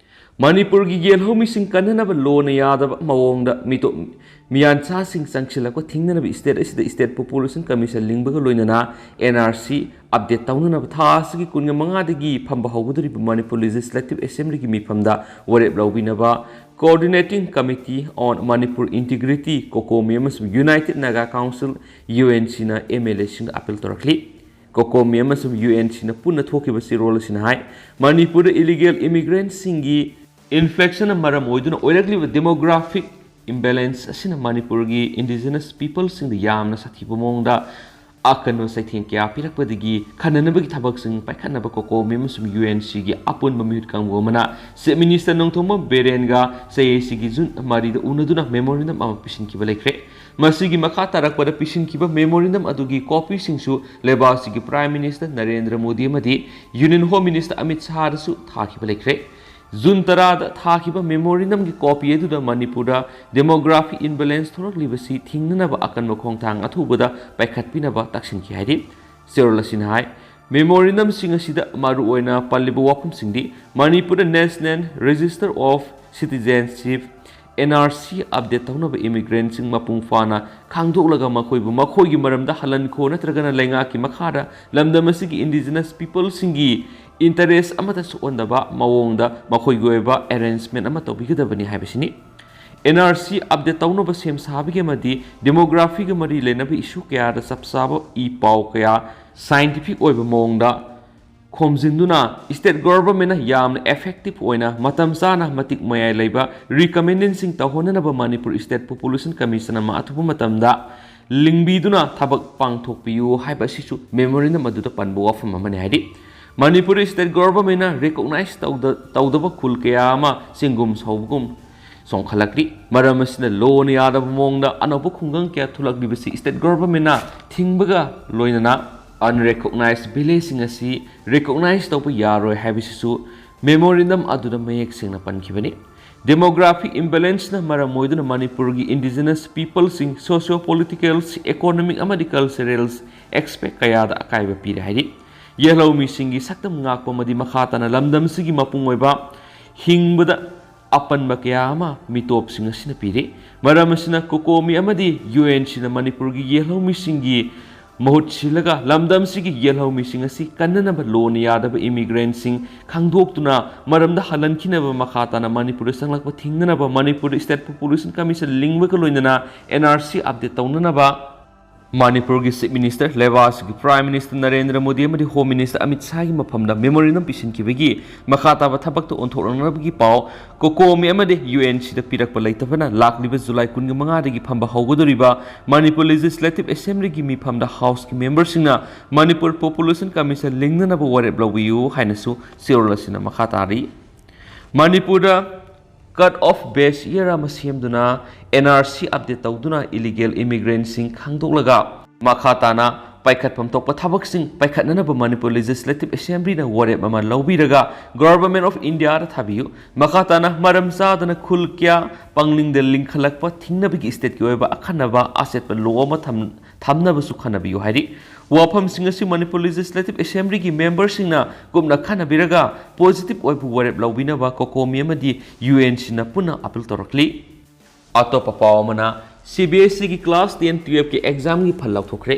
ꯃꯅꯤꯄꯨꯔꯒꯤ ꯌꯦꯜꯍꯧꯃꯤꯁꯤꯡ ꯀꯟꯅꯅꯕ ꯂꯣꯅ ꯌꯥꯗꯕ ꯃꯑꯣꯡꯗ ꯃꯤꯇꯣꯞ ꯃꯤꯌꯥꯟꯆꯥꯁꯤꯡ ꯆꯪꯁꯤꯜꯂꯛꯄ ꯊꯤꯡꯅꯅꯕ ꯁ꯭ꯇꯦꯠ ꯑꯁꯤꯗ ꯁ꯭ꯇꯦꯠ ꯄꯣꯄꯨꯂꯦꯁꯟ ꯀꯃꯤꯁꯟ ꯂꯤꯡꯕꯒ ꯂꯣꯏꯅꯅ ꯑꯦꯟ ꯑꯥꯔ ꯁꯤ ꯑꯞꯗꯦꯠ ꯇꯧꯅꯅꯕ ꯊꯥ ꯑꯁꯤꯒꯤ ꯀꯨꯟꯒ ꯃꯉꯥꯗꯒꯤ ꯐꯝꯕ ꯍꯧꯒꯗꯧꯔꯤꯕ ꯃꯅꯤꯄꯨꯔ ꯂꯦꯖꯤꯁꯂꯦꯇꯤꯚ ꯑꯦꯁꯦꯝꯕ꯭ꯂꯤꯒꯤ ꯃꯤꯐꯝꯗ ꯋꯥꯔꯦꯞ ꯂꯧꯕꯤꯅꯕ Coordinating Committee on Manipur Integrity, ꯀꯣꯀꯣꯃꯤ ꯑꯃꯁꯨꯡ United Naga Council, U N ꯁꯤꯅ ꯑꯦꯝ ꯑꯦꯜ ꯑꯦꯁꯤꯡꯗ ꯑꯥꯄꯤꯜ ꯇꯧꯔꯛꯂꯤ꯫ ꯀꯣꯀꯣꯃꯤ ꯑꯃꯁꯨꯡ ꯌꯨ ꯑꯦꯟ ꯁꯤꯅ ꯄꯨꯟꯅ ꯊꯣꯛꯈꯤꯕ ꯆꯦꯔꯣꯜ ꯑꯁꯤꯅ ꯍꯥꯏ, ꯃꯅꯤꯄꯨꯔꯗ ꯏꯂꯤꯒꯦꯜ ꯏꯃꯤꯒ꯭ꯔꯦꯟꯠꯁꯤꯡꯒꯤ ꯏꯟꯐ꯭ꯂꯛꯁꯅ ꯃꯔꯝ ꯑꯣꯏꯗꯨꯅ ꯑꯣꯏꯔꯛꯂꯤꯕ ꯗꯦꯃꯣꯒ꯭ꯔꯥꯐꯤꯛ ꯏꯝꯕꯦꯂꯦꯟꯁ ꯑꯁꯤꯅ ꯃꯅꯤꯄꯨꯔꯒꯤ ꯏꯟꯗꯤꯖꯤꯅꯁ ꯄꯤꯄꯜꯁꯤꯡꯗ ꯌꯥꯝꯅ ꯁꯥꯊꯤꯕ ꯃꯑꯣꯡꯗ ꯑꯀꯟꯕ ꯆꯩꯊꯦꯡ ꯀꯌꯥ ꯄꯤꯔꯛꯄꯗꯒꯤ ꯈꯟꯅꯅꯕꯒꯤ ꯊꯕꯛꯁꯤꯡ ꯄꯥꯏꯈꯠꯅꯕ ꯀꯣꯀꯣꯃꯤ ꯑꯃꯁꯨꯡ ꯌꯨ ꯑꯦꯟ ꯁꯤꯒꯤ ꯑꯄꯨꯟꯕ ꯃꯤꯍꯨꯠ ꯀꯥꯡꯕꯨ ꯑꯃꯅ ꯆꯤꯐ ꯃꯤꯅꯤꯁꯇꯔ ꯅꯣꯡꯊꯣꯝꯕꯝ ꯕꯤꯔꯦꯟꯒ ꯆꯍꯤ ꯑꯁꯤꯒꯤ ꯖꯨꯟ ꯃꯔꯤꯗ ꯎꯅꯗꯨꯅ ꯃꯦꯃꯣꯔꯦꯟꯗꯝ ꯑꯃ ꯄꯤꯁꯤꯟꯈꯤꯕ ꯂꯩꯈ꯭ꯔꯦ꯫ ꯃꯁꯤꯒꯤ ꯃꯈꯥ ꯇꯥꯔꯛꯄꯗ ꯄꯤꯁꯤꯟꯈꯤꯕ memorandum ꯑꯗꯨꯒꯤ copyꯁꯤꯡꯁꯨ ꯂꯩꯕꯥꯛ ꯑꯁꯤꯒꯤ Prime Minister ꯅꯔꯦꯟꯗ꯭ꯔ ꯃꯣꯗꯤ ꯑꯃꯗꯤ Union Home Minister ꯑꯃꯤꯠ ꯁꯥꯍꯗꯁꯨ ꯊꯥꯈꯤꯕ ꯂꯩꯈ꯭ꯔꯦ꯫ ꯖꯨꯟ ꯇꯔꯥꯗ ꯊꯥꯈꯤꯕ memorandumꯒꯤ copy ꯑꯗꯨꯗ ꯃꯅꯤꯄꯨꯔꯗ demography imbalance ꯊꯣꯛꯂꯛꯂꯤꯕꯁꯤ ꯊꯤꯡꯅꯅꯕ ꯑꯀꯟꯕ ꯈꯣꯡꯊꯥꯡ ꯑꯊꯨꯕꯗ ꯄꯥꯏꯈꯠꯄꯤꯅꯕ ꯇꯛꯁꯤꯟꯈꯤ ꯍꯥꯏꯔꯤ꯫ ꯆꯦꯔꯣꯜ ꯑꯁꯤꯅ ꯍꯥꯏ, memorandumꯁꯤꯡ ꯑꯁꯤꯗ ꯃꯔꯨꯑꯣꯏꯅ ꯄꯜꯂꯤꯕ ꯋꯥꯐꯝꯁꯤꯡꯗꯤ ꯃꯅꯤꯄꯨꯔꯗ National Register of Citizenship, NRC, update ꯇꯧꯅꯕ immigrantꯁꯤꯡ ꯃꯄꯨꯡ ꯐꯥꯅ ꯈꯪꯗꯣꯛꯂꯒ ꯃꯈꯣꯏꯕꯨ ꯃꯈꯣꯏꯒꯤ ꯃꯔꯝꯗ ꯍꯜꯍꯟꯈꯣ ꯅꯠꯇ꯭ꯔꯒꯅ ꯂꯩꯉꯥꯛꯀꯤ ꯃꯈꯥꯗ ꯂꯝꯗꯝ ꯑꯁꯤꯒꯤ indigenous peopleꯁꯤꯡꯒꯤ interest ꯑꯃꯠꯇ ꯁꯣꯛꯍꯟꯗꯕ ꯃꯑꯣꯡꯗ ꯃꯈꯣꯏꯒꯤ ꯑꯣꯏꯕ arrangement ꯑꯃ ꯇꯧꯕꯤꯒꯗꯕꯅꯤ ꯍꯥꯏꯕꯁꯤꯅꯤ꯫ NRC update ꯇꯧꯅꯕ ꯁꯦꯝ ꯁꯥꯕꯒꯤ ꯑꯃꯗꯤ demographyꯒ ꯃꯔꯤ ꯂꯩꯅꯕ issue ꯀꯌꯥꯗ ꯆꯞ ꯆꯥꯕ ꯏ ꯄꯥꯎ ꯀꯌꯥ scientific ꯑꯣꯏꯕ ꯃꯑꯣꯡꯗ ꯈꯣꯝꯖꯤꯟꯗꯨꯅ state governmentꯅ ꯌꯥꯝꯅ effective ꯑꯣꯏꯅ ꯃꯇꯝ ꯆꯥꯅ ꯃꯇꯤꯛ ꯃꯌꯥꯏ ꯂꯩꯕ recommendationꯁꯤꯡ ꯇꯧꯍꯟꯅꯅꯕ ꯃꯅꯤꯄꯨꯔ State Population Commission ꯑꯃ ꯑꯊꯨꯕ ꯃꯇꯝꯗ ꯂꯤꯡꯕꯤꯗꯨꯅ ꯊꯕꯛ ꯄꯥꯡꯊꯣꯛꯄꯤꯌꯨ ꯍꯥꯏꯕ ꯑꯁꯤꯁꯨ memorandum ꯑꯗꯨꯗ ꯄꯟꯕ ꯋꯥꯐꯝ ꯑꯃꯅꯤ ꯍꯥꯏꯔꯤ꯫ ꯃꯅꯤꯄꯨꯔ state governmentꯅ recognize ꯇꯧꯗ-, ꯇꯧꯗꯕ ꯈꯨꯜ ꯀꯌꯥ ꯑꯃ ꯆꯤꯡꯒꯨꯝ ꯁꯧꯕꯒꯨꯝ ꯆꯣꯡꯈꯠꯂꯛꯂꯤ꯫ ꯃꯔꯝ ꯑꯁꯤꯅ ꯂꯣꯅ ꯌꯥꯗꯕ ꯃꯑꯣꯡꯗ ꯑꯅꯧꯕ ꯈꯨꯡꯒꯪ ꯀꯌꯥ ꯊꯣꯛꯂꯛꯂꯤꯕꯁꯤ state governmentꯅ ꯊꯤꯡꯕꯒ ꯂꯣꯏꯅꯅ unrecognized villageꯁꯤꯡ ꯑꯁꯤ recognize ꯇꯧꯕ ꯌꯥꯔꯣꯏ ꯍꯥꯏꯕꯁꯤꯁꯨ memorandum ꯑꯗꯨꯗ ꯃꯌꯦꯛ ꯁꯦꯡꯅ ꯄꯟꯈꯤꯕꯅꯤ꯫ Demography imbalanceꯅ ꯃꯔꯝ ꯑꯣꯏꯗꯨꯅ ꯃꯅꯤꯄꯨꯔꯒꯤ indigenous peopleꯁꯤꯡ socio-political, economic ꯑꯃꯗꯤ cultural aspect ꯀꯌꯥꯗ ꯑꯀꯥꯏꯕ ꯄꯤꯔꯦ ꯍꯥꯏꯔꯤ꯫ ꯌꯦꯜꯍꯧꯃꯤꯁꯤꯡꯒꯤ ꯁꯛꯇꯝ ꯉꯥꯛꯄ ꯑꯃꯗꯤ ꯃꯈꯥ ꯇꯥꯅ ꯂꯝꯗꯝꯁꯤꯒꯤ ꯃꯄꯨꯡ ꯑꯣꯏꯕ ꯍꯤꯡꯕꯗ ꯑꯄꯟꯕ ꯀꯌꯥ ꯑꯃ ꯃꯤꯇꯣꯞꯁꯤꯡ ꯑꯁꯤꯅ ꯄꯤꯔꯤ꯫ ꯃꯔꯝ ꯑꯁꯤꯅ COCOMI ꯑꯃꯗꯤ UNCꯅ ꯃꯅꯤꯄꯨꯔꯒꯤ ꯌꯦꯜꯍꯧꯃꯤꯁꯤꯡꯒꯤ ꯃꯍꯨꯠ ꯁꯤꯜꯂꯒ ꯂꯝꯗꯝꯁꯤꯒꯤ ꯌꯦꯜꯍꯧꯃꯤꯁꯤꯡ ꯑꯁꯤ ꯀꯟꯅꯅꯕ ꯂꯣꯅ ꯌꯥꯗꯕ immigrantꯁꯤꯡ ꯈꯪꯗꯣꯛꯇꯨꯅ ꯃꯔꯝꯗ ꯍꯜꯍꯟꯈꯤꯅꯕ ꯃꯈꯥ ꯇꯥꯅ ꯃꯅꯤꯄꯨꯔꯗ ꯆꯪꯂꯛꯄ ꯊꯤꯡꯅꯅꯕ ꯃꯅꯤꯄꯨꯔ State Population Commission ꯂꯤꯡꯕꯒ ꯂꯣꯏꯅꯅ NRC update ꯇꯧꯅꯅꯕ ꯃꯅꯤꯄꯨꯔꯒꯤ Chief Minister, ꯂꯩꯕꯥꯛ ꯑꯁꯤꯒꯤ Prime Minister ꯅꯔꯦꯟꯗ꯭ꯔ ꯃꯣꯗꯤ ꯑꯃꯗꯤ Home Minister ꯑꯃꯤꯠ ꯁꯥꯍꯒꯤ ꯃꯐꯝꯗ memorandum ꯄꯤꯁꯤꯟꯈꯤꯕꯒꯤ ꯃꯈꯥ ꯇꯥꯕ ꯊꯕꯛꯇ ꯑꯣꯟꯊꯣꯛꯂꯛꯅꯕꯒꯤ ꯄꯥꯎ COCOMI ꯑꯃꯗꯤ UNCꯗ ꯄꯤꯔꯛꯄ ꯂꯩꯇꯕꯅ ꯂꯥꯛꯂꯤꯕ ꯖꯨꯂꯥꯏ ꯀꯨꯟꯒ ꯃꯉꯥꯗꯒꯤ ꯐꯝꯕ ꯍꯧꯒꯗꯧꯔꯤꯕ Manipur Legislative Assemblyꯒꯤ ꯃꯤꯐꯝꯗ Houseꯀꯤ memberꯁꯤꯡꯅ Manipur Population Commission ꯂꯤꯡꯅꯅꯕ ꯋꯥꯔꯦꯞ ꯂꯧꯕꯤꯌꯨ ꯍꯥꯏꯅꯁꯨ ꯆꯦꯔꯣꯜ ꯑꯁꯤꯅ ꯃꯈꯥ ꯇꯥꯔꯤ꯫ ꯃꯅꯤꯄꯨꯔꯗ cut off base year ꯑꯃ ꯁꯦꯝꯗꯨꯅ N R C update ꯇꯧꯗꯨꯅ illegal immigrantꯁꯤꯡ ꯈꯪꯗꯣꯛꯂꯒ ꯃꯈꯥ ꯇꯥꯅ ꯄꯥꯏꯈꯠꯐꯝ ꯊꯣꯛꯄ ꯊꯕꯛꯁꯤꯡ ꯄꯥꯏꯈꯠꯅꯅꯕ Manipur Legislative Assemblyꯅ ꯋꯥꯔꯦꯞ ꯑꯃ ꯂꯧꯕꯤꯔꯒ Government of Indiaꯗ ꯊꯥꯕꯤꯌꯨ꯫ ꯃꯈꯥ ꯇꯥꯅ ꯃꯔꯝ ꯆꯥꯗꯅ ꯈꯨꯜ ꯀꯌꯥ ꯄꯪꯂꯤꯡꯗ ꯂꯤꯡꯈꯠꯂꯛꯄ ꯊꯤꯡꯅꯕꯒꯤ stateꯀꯤ ꯑꯣꯏꯕ ꯑꯈꯟꯅꯕ ꯑꯆꯦꯠꯄ law ꯑꯃ ꯊꯝ-, ꯊꯝꯅꯕꯁꯨ ꯈꯟꯅꯕꯤꯌꯨ ꯍꯥꯏꯔꯤ꯫ ꯋꯥꯐꯝꯁꯤꯡ ꯑꯁꯤ Manipur Legislative Assemblyꯒꯤ memberꯁꯤꯡꯅ ꯀꯨꯞꯅ ꯈꯟꯅꯕꯤꯔꯒ positive ꯑꯣꯏꯕ ꯋꯥꯔꯦꯞ ꯂꯧꯕꯤꯅꯕ COCOMI ꯑꯃꯗꯤ UNCꯅ ꯄꯨꯟꯅ appeal ꯇꯧꯔꯛꯂꯤ꯫ ꯑꯇꯣꯞꯄ ꯄꯥꯎ ꯑꯃꯅ, CBSEꯒꯤ class ten twelveꯀꯤ examꯒꯤ ꯐꯜ ꯂꯥꯎꯊꯣꯛꯈ꯭ꯔꯦ꯫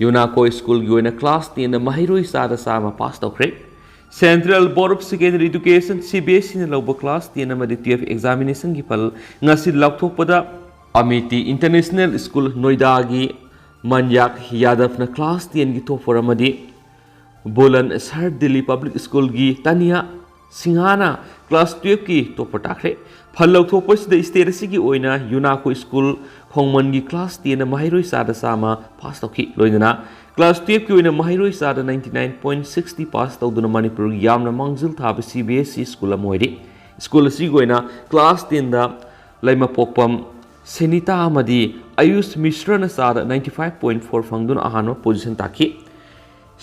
UNACO schoolꯒꯤ ꯑꯣꯏꯅ class tenꯗ ꯃꯍꯩꯔꯣꯏ ꯆꯥꯗ ꯆꯥꯝꯃ pass ꯇꯧꯈ꯭ꯔꯦ꯫ Central Board of Secondary Education, CBSEꯅ ꯂꯧꯕ class ten ꯑꯃꯗꯤ twelve examinationꯒꯤ ꯐꯜ ꯉꯁꯤ ꯂꯥꯎꯊꯣꯛꯄꯗ, Amity International School ꯅꯣꯏꯗꯥꯒꯤ ꯃꯟꯌꯥꯛ ꯌꯥꯗꯕꯅ class tenꯒꯤ topper ꯑꯃꯗꯤ ꯕꯨꯂꯟ ꯁꯍꯔ ꯗꯤꯜꯂꯤ Public Schoolꯒꯤ ꯇꯥꯅꯤꯌꯥ ꯁꯤꯡꯍꯥꯅ class twelveꯀꯤ topper ꯇꯥꯈ꯭ꯔꯦ꯫ ꯐꯜ ꯂꯧꯊꯣꯛꯄꯁꯤꯗ state ꯑꯁꯤꯒꯤ ꯑꯣꯏꯅ UNACO school ꯈꯣꯡꯃꯟꯒꯤ class tenꯗ ꯃꯍꯩꯔꯣꯏ ꯆꯥꯗ ꯆꯥꯝꯃ pass ꯇꯧꯈꯤ꯫ ꯂꯣꯏꯅꯅ class twelveꯀꯤ ꯑꯣꯏꯅ ꯃꯍꯩꯔꯣꯏ ꯆꯥꯗ ninety nine point sixty pass ꯇꯧꯗꯨꯅ ꯃꯅꯤꯄꯨꯔꯒꯤ ꯌꯥꯝꯅ ꯃꯥꯡꯖꯤꯜ ꯊꯥꯕ CBSE school ꯑꯃ ꯑꯣꯏꯔꯤ꯫ School ꯑꯁꯤꯒꯤ ꯑꯣꯏꯅ class tenꯗ ꯂꯩꯃꯄꯣꯛꯄꯝ ꯁꯦꯅꯤꯇꯥ ꯑꯃꯗꯤ ꯑꯌꯨꯁ ꯃꯤꯁ꯭ꯔꯅ ꯆꯥꯗ ninety five point four ꯐꯪꯗꯨꯅ ꯑꯍꯥꯟꯕ position ꯇꯥꯈꯤ꯫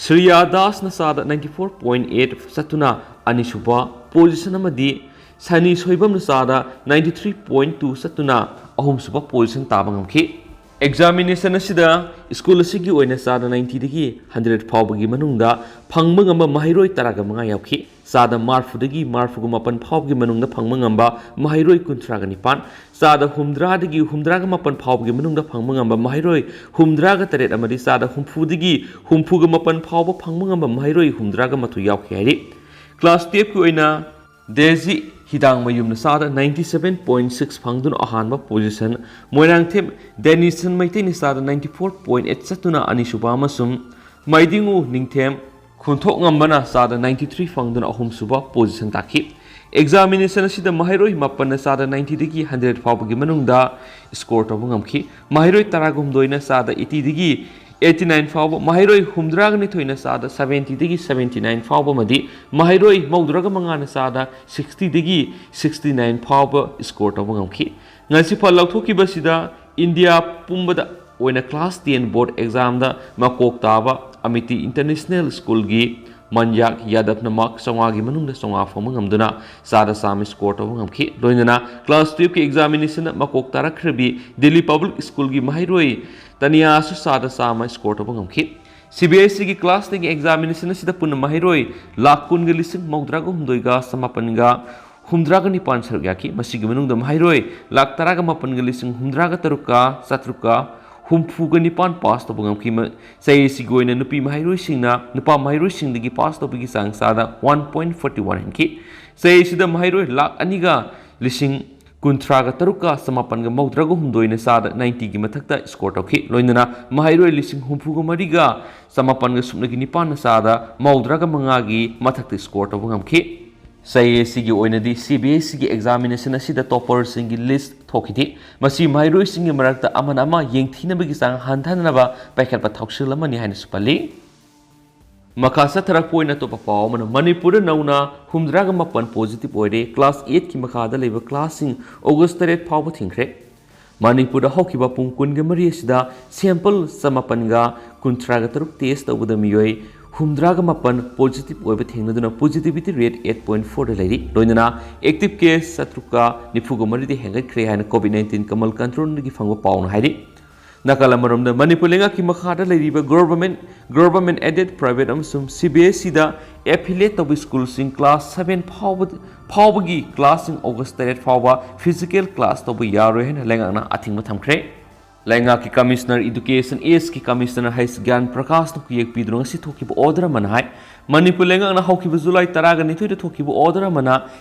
ꯁ꯭ꯔꯤꯌꯥ ꯗꯥꯁꯅ ꯆꯥꯗ ninety four point eight ꯆꯠꯇꯨꯅ ꯑꯅꯤꯁꯨꯕ position ꯑꯃꯗꯤ ꯁꯅꯤ ꯁꯣꯏꯕꯝꯅ ꯆꯥꯗ ninety three point two ꯆꯠꯇꯨꯅ ꯑꯍꯨꯝꯁꯨꯕ position ꯇꯥꯕ ꯉꯝꯈꯤ꯫ Examination ꯑꯁꯤꯗ school ꯑꯁꯤꯒꯤ ꯑꯣꯏꯅ ꯆꯥꯗ ninetyꯗꯒꯤ hundred ꯐꯥꯎꯕꯒꯤ ꯃꯅꯨꯡꯗ ꯐꯪꯕ ꯉꯝꯕ ꯃꯍꯩꯔꯣꯏ ꯇꯔꯥꯒ ꯃꯉꯥ ꯌꯥꯎꯈꯤ꯫ ꯆꯥꯗ ꯃꯔꯤꯐꯨꯗꯒꯤ ꯃꯔꯤꯐꯨꯒ ꯃꯥꯄꯟ ꯐꯥꯎꯕꯒꯤ ꯃꯅꯨꯡꯗ ꯐꯪꯕ ꯉꯝꯕ ꯃꯍꯩꯔꯣꯏ ꯀꯨꯟꯊ꯭ꯔꯥꯒ ꯅꯤꯄꯥꯟ, ꯆꯥꯗ ꯍꯨꯝꯗ꯭ꯔꯥꯗꯒꯤ ꯍꯨꯝꯗ꯭ꯔꯥꯒ ꯃꯥꯄꯟ ꯐꯥꯎꯕꯒꯤ ꯃꯅꯨꯡꯗ ꯐꯪꯕ ꯉꯝꯕ ꯃꯍꯩꯔꯣꯏ ꯍꯨꯝꯗ꯭ꯔꯥꯒ ꯇꯔꯦꯠ ꯑꯃꯗꯤ ꯆꯥꯗ ꯍꯨꯝꯐꯨꯗꯒꯤ ꯍꯨꯝꯐꯨꯒ ꯃꯥꯄꯟ ꯐꯥꯎꯕ ꯐꯪꯕ ꯉꯝꯕ ꯃꯍꯩꯔꯣꯏ ꯍꯨꯝꯗ꯭ꯔꯥꯒ ꯃꯥꯊꯣꯏ ꯌꯥꯎꯈꯤ ꯍꯥꯏꯔꯤ꯫ Class twelveꯀꯤ ꯑꯣꯏꯅ ꯗꯦꯖꯤ ꯍꯤꯗꯥꯡꯃꯌꯨꯝꯅ ꯆꯥꯗ ninety seven point six ꯐꯪꯗꯨꯅ ꯑꯍꯥꯟꯕ position, ꯃꯣꯏꯔꯥꯡꯊꯦꯝ ꯗꯦꯅꯤꯁꯟ ꯃꯩꯇꯩꯅ ꯆꯥꯗ ninety four point eight ꯆꯠꯇꯨꯅ ꯑꯅꯤꯁꯨꯕ ꯑꯃꯁꯨꯡ ꯃꯥꯏꯗꯤꯡꯉꯨ ꯅꯤꯡꯊꯦꯝ ꯈꯨꯟꯊꯣꯛꯉꯝꯕꯅ ꯆꯥꯗ ninety three ꯐꯪꯗꯨꯅ ꯑꯍꯨꯝꯁꯨꯕ position ꯇꯥꯈꯤ꯫ Examination ꯑꯁꯤꯗ ꯃꯍꯩꯔꯣꯏ ꯃꯥꯄꯟꯅ ꯆꯥꯗ ninetyꯗꯒꯤ hundred ꯐꯥꯎꯕꯒꯤ ꯃꯅꯨꯡꯗ score ꯇꯧꯕ ꯉꯝꯈꯤ꯫ ꯃꯍꯩꯔꯣꯏ ꯇꯔꯥꯍꯨꯝꯗꯣꯏꯅ ꯆꯥꯗ eightyꯗꯒꯤ ꯑꯩꯠꯇꯤ ꯅꯥꯏꯟ ꯐꯥꯎꯕ, ꯃꯍꯩꯔꯣꯏ ꯍꯨꯝꯗ꯭ꯔꯥꯒ ꯅꯤꯊꯣꯏꯅ ꯆꯥꯗ ꯁꯕꯦꯟꯇꯤꯗꯒꯤ ꯁꯕꯦꯟꯇꯤ ꯅꯥꯏꯟ ꯐꯥꯎꯕ ꯑꯃꯗꯤ ꯃꯍꯩꯔꯣꯏ ꯃꯧꯗ꯭ꯔꯥꯒ ꯃꯉꯥꯅ ꯆꯥꯗ ꯁꯤꯛꯁꯇꯤꯗꯒꯤ ꯁꯤꯛꯁꯇꯤ ꯅꯥꯏꯟ ꯐꯥꯎꯕ ꯁ꯭ꯀꯣꯔ ꯇꯧꯕ ꯉꯝꯈꯤ꯫ ꯉꯁꯤ ꯐꯜ ꯂꯧꯊꯣꯛꯈꯤꯕꯁꯤꯗ ꯏꯟꯗꯤꯌꯥ ꯄꯨꯝꯕꯗ ꯑꯣꯏꯅ ꯀ꯭ꯂꯥꯁ ꯇꯦꯟ ꯕꯣꯔꯗ ꯑꯦꯛꯖꯥꯝꯗ ꯃꯀꯣꯛ ꯇꯥꯕ ꯑꯃꯤꯇꯤ ꯏꯟꯇꯔꯅꯦꯁꯅꯦꯜ ꯁ꯭ꯀꯨꯜꯒꯤ ꯃꯟꯌꯥꯛ ꯌꯥꯗꯕꯅ ꯃꯥꯔꯛ ꯆꯥꯝꯃꯉꯥꯒꯤ ꯃꯅꯨꯡꯗ ꯆꯥꯝꯃꯉꯥ ꯐꯪꯕ ꯉꯝꯗꯨꯅ ꯆꯥꯗ ꯆꯥꯝꯃ ꯁ꯭ꯀꯣꯔ ꯇꯧꯕ ꯉꯝꯈꯤ꯫ ꯂꯣꯏꯅꯅ ꯀ꯭ꯂꯥꯁ ꯇꯨꯌꯦꯜꯐꯀꯤ ꯑꯦꯛꯖꯥꯃꯤꯅꯦꯁꯟꯗ ꯃꯀꯣꯛ ꯇꯥꯔꯛꯈ꯭ꯔꯕꯤ ꯗꯤꯜꯂꯤ ꯄꯕ꯭ꯂꯤꯛ ꯁ꯭ꯀꯨꯜꯒꯤ ꯃꯍꯩꯔꯣꯏ ꯇꯅꯤꯌꯥꯁꯨ ꯆꯥꯗ ꯆꯥꯝꯃ ꯁ꯭ꯀꯣꯔ ꯇꯧꯕ ꯉꯝꯈꯤ꯫ ꯁꯤ ꯕꯤ ꯑꯦꯁ ꯏꯒꯤ ꯀ꯭ꯂꯥꯁ ꯇꯦꯟꯒꯤ ꯑꯦꯛꯖꯥꯃꯤꯅꯦꯁꯟ ꯑꯁꯤꯗ ꯄꯨꯟꯅ ꯃꯍꯩꯔꯣꯏ ꯂꯥꯈ ꯀꯨꯟꯒ ꯂꯤꯁꯤꯡ ꯃꯧꯗ꯭ꯔꯥꯒ ꯍꯨꯝꯗꯣꯏꯒ ꯆꯃꯥꯄꯟꯒ ꯍꯨꯝꯗ꯭ꯔꯥꯒ ꯅꯤꯄꯥꯟ ꯁꯔꯨꯛ ꯌꯥꯈꯤ꯫ ꯃꯁꯤꯒꯤ ꯃꯅꯨꯡꯗ ꯃꯍꯩꯔꯣꯏ ꯂꯥꯈ ꯇꯔꯥꯒ ꯃꯥꯄꯟꯒ ꯂꯤꯁꯤꯡ ꯍꯨꯝꯗ꯭ꯔꯥꯒ ꯇꯔꯨꯛꯀ ꯆꯥꯇ꯭ꯔꯨꯛꯀ ꯍꯨꯝꯐꯨꯒ ꯅꯤꯄꯥꯟ ꯄꯥꯁ ꯇꯧꯕ ꯉꯝꯈꯤ꯫ ꯃ-, ꯆꯍꯤ ꯑꯁꯤꯒꯤ ꯑꯣꯏꯅ ꯅꯨꯄꯤ ꯃꯍꯩꯔꯣꯏꯁꯤꯡꯅ ꯅꯨꯄꯥ ꯃꯍꯩꯔꯣꯏꯁꯤꯡꯗꯒꯤ ꯄꯥꯁ ꯇꯧꯕꯒꯤ ꯆꯥꯡ ꯆꯥꯗ ꯋꯥꯟ ꯄꯣꯏꯟ ꯐꯣꯔꯇꯤ ꯋꯥꯟ ꯍꯦꯟꯈꯤ꯫ ꯆꯍꯤ ꯑꯁꯤꯗ ꯃꯍꯩꯔꯣꯏ ꯂꯥꯈ ꯑꯅꯤꯒ ꯂꯤꯁꯤꯡ ꯀꯨꯟꯊ꯭ꯔꯥꯒ ꯇꯔꯨꯛꯀ ꯆꯃꯥꯄꯟꯒ ꯃꯧꯗ꯭ꯔꯥꯒ ꯍꯨꯝꯗꯣꯏꯅ ꯆꯥꯗ ꯅꯥꯏꯟꯇꯤꯒꯤ ꯃꯊꯛꯇ ꯁ꯭ꯀꯣꯔ ꯇꯧꯈꯤ꯫ ꯂꯣꯏꯅꯅ ꯃꯍꯩꯔꯣꯏ ꯂꯤꯁꯤꯡ ꯍꯨꯝꯐꯨꯒ ꯃꯔꯤꯒ ꯆꯃꯥꯄꯟꯒ ꯁꯨꯞꯅꯒꯤ ꯅꯤꯄꯥꯟꯅ ꯆꯥꯗ ꯃꯧꯗ꯭ꯔꯥꯒ ꯃꯉꯥꯒꯤ ꯃꯊꯛꯇ ꯁ꯭ꯀꯣꯔ ꯇꯧꯕ ꯉꯝꯈꯤ꯫ ꯆꯍꯤ ꯑꯁꯤꯒꯤ ꯑꯣꯏꯅꯗꯤ ꯁꯤ ꯕꯤ ꯑꯦꯁ ꯏꯒꯤ ꯑꯦꯛꯖꯥꯃꯤꯅꯦꯁꯟ ꯑꯁꯤꯗ ꯇꯣꯄꯔꯁꯤꯡꯒꯤ ꯂꯤꯁ ꯊꯣꯛꯈꯤꯗꯦ꯫ ꯃꯁꯤ ꯃꯍꯩꯔꯣꯏꯁꯤꯡꯒꯤ ꯃꯔꯛꯇ ꯑꯃꯅ ꯑꯃ ꯌꯦꯡꯊꯤꯅꯕꯒꯤ ꯆꯥꯡ ꯍꯟꯊꯅꯕ ꯄꯥꯏꯈꯠꯄ ꯊꯧꯁꯤꯜ ꯑꯃꯅꯤ ꯍꯥꯏꯅꯁꯨ ꯄꯜꯂꯤ꯫ ꯃꯈꯥ ꯆꯠꯊꯔꯛꯄ ꯑꯣꯏꯅ ꯑꯇꯣꯞꯄ ꯄꯥꯎ ꯑꯃꯅ, ꯃꯅꯤꯄꯨꯔꯗ ꯅꯧꯅ ꯍꯨꯝꯗ꯭ꯔꯥꯒ ꯃꯥꯄꯟ ꯄꯣꯖꯤꯇꯤꯚ ꯑꯣꯏꯔꯦ꯫ ꯀ꯭ꯂꯥꯁ ꯑꯩꯠꯀꯤ ꯃꯈꯥꯗ ꯂꯩꯕ ꯀ꯭ꯂꯥꯁꯁꯤꯡ ꯑꯣꯒꯁ ꯇꯔꯦꯠ ꯐꯥꯎꯕ ꯊꯤꯡꯈ꯭ꯔꯦ꯫ ꯃꯅꯤꯄꯨꯔꯗ ꯍꯧꯈꯤꯕ ꯄꯨꯡ ꯀꯨꯟꯒ ꯃꯔꯤ ꯑꯁꯤꯗ ꯁꯦꯝꯄꯜ ꯆꯃꯥꯄꯟꯒ ꯀꯨꯟꯊ꯭ꯔꯥꯒ ꯇꯔꯨꯛ ꯇꯦꯁ ꯇꯧꯕꯗ ꯃꯤꯑꯣꯏ ꯍꯨꯝꯗ꯭ꯔꯥꯒ ꯃꯥꯄꯟ ꯄꯣꯖꯤꯇꯤꯚ ꯑꯣꯏꯕ ꯊꯦꯡꯅꯗꯨꯅ ꯄꯣꯖꯤꯇꯤꯚꯤꯇꯤ ꯔꯦꯠ ꯑꯩꯠ ꯄꯣꯏꯟ ꯐꯣꯔꯗ ꯂꯩꯔꯤ꯫ ꯂꯣꯏꯅꯅ ꯑꯦꯛꯇꯤꯚ ꯀꯦꯁ ꯆꯥꯇ꯭ꯔꯨꯛꯀ ꯅꯤꯐꯨꯒ ꯃꯔꯤꯗꯤ ꯍꯦꯟꯒꯠꯈ꯭ꯔꯦ ꯍꯥꯏꯅ ꯀꯣꯚꯤꯗ ꯅꯥꯏꯟꯇꯤꯟ ꯀꯃꯜ ꯀꯟꯇ꯭ꯔꯣꯜꯒꯤ ꯐꯪꯕ ꯄꯥꯎꯅ ꯍꯥꯏꯔꯤ꯫ ꯅꯥꯀꯜ ꯑꯃꯔꯣꯝꯗ, ꯃꯅꯤꯄꯨꯔ ꯂꯩꯉꯥꯛꯀꯤ ꯃꯈꯥꯗ ꯂꯩꯔꯤꯕ ꯒꯣꯚꯔꯟꯃꯦꯟꯠ, ꯒꯣꯚꯔꯟꯃꯦꯟꯠ ꯑꯦꯗꯦꯗ, ꯄ꯭ꯔꯥꯏꯚꯦꯠ ꯑꯃꯁꯨꯡ ꯁꯤ ꯕꯤ ꯑꯦꯁ ꯏꯗ ꯑꯦꯐꯤꯂꯤꯌꯦꯠ ꯇꯧꯕ ꯁ꯭ꯀꯨꯜꯁꯤꯡ ꯀ꯭ꯂꯥꯁ ꯁꯚꯦꯟ ꯐꯥꯎꯕ, ꯐꯥꯎꯕꯒꯤ ꯀ꯭ꯂꯥꯁꯁꯤꯡ ꯑꯣꯒꯁ ꯇꯔꯦꯠ ꯐꯥꯎꯕ ꯐꯤꯖꯤꯀꯦꯜ ꯀ꯭ꯂꯥꯁ ꯇꯧꯕ ꯌꯥꯔꯣꯏ ꯍꯥꯏꯅ ꯂꯩꯉꯥꯛꯅ ꯑꯊꯤꯡꯕ ꯊꯝꯈ꯭ꯔꯦ꯫ ꯂꯩꯉꯥꯛꯀꯤ ꯀꯃꯤꯁꯅꯔ, ꯏꯗꯨꯀꯦꯁꯟ, ꯏꯁꯀꯤ ꯀꯃꯤꯁꯅꯔ ꯍꯩꯁ ꯒ꯭ꯌꯥꯟ ꯄ꯭ꯔꯀꯥꯁꯅ ꯈꯨꯌꯦꯛ ꯄꯤꯗꯨꯅ ꯉꯁꯤ ꯊꯣꯛꯈꯤꯕ ꯑꯣꯔꯗꯔ ꯑꯃꯅ ꯍꯥꯏ, ꯃꯅꯤꯄꯨꯔ ꯂꯩꯉꯥꯛꯅ ꯍꯧꯈꯤꯕ ꯖꯨꯂꯥꯏ ꯇꯔꯥꯒ ꯅꯤꯊꯣꯏꯗ ꯊꯣꯛꯈꯤꯕ ꯑꯣꯔꯗꯔ ꯑꯃꯅ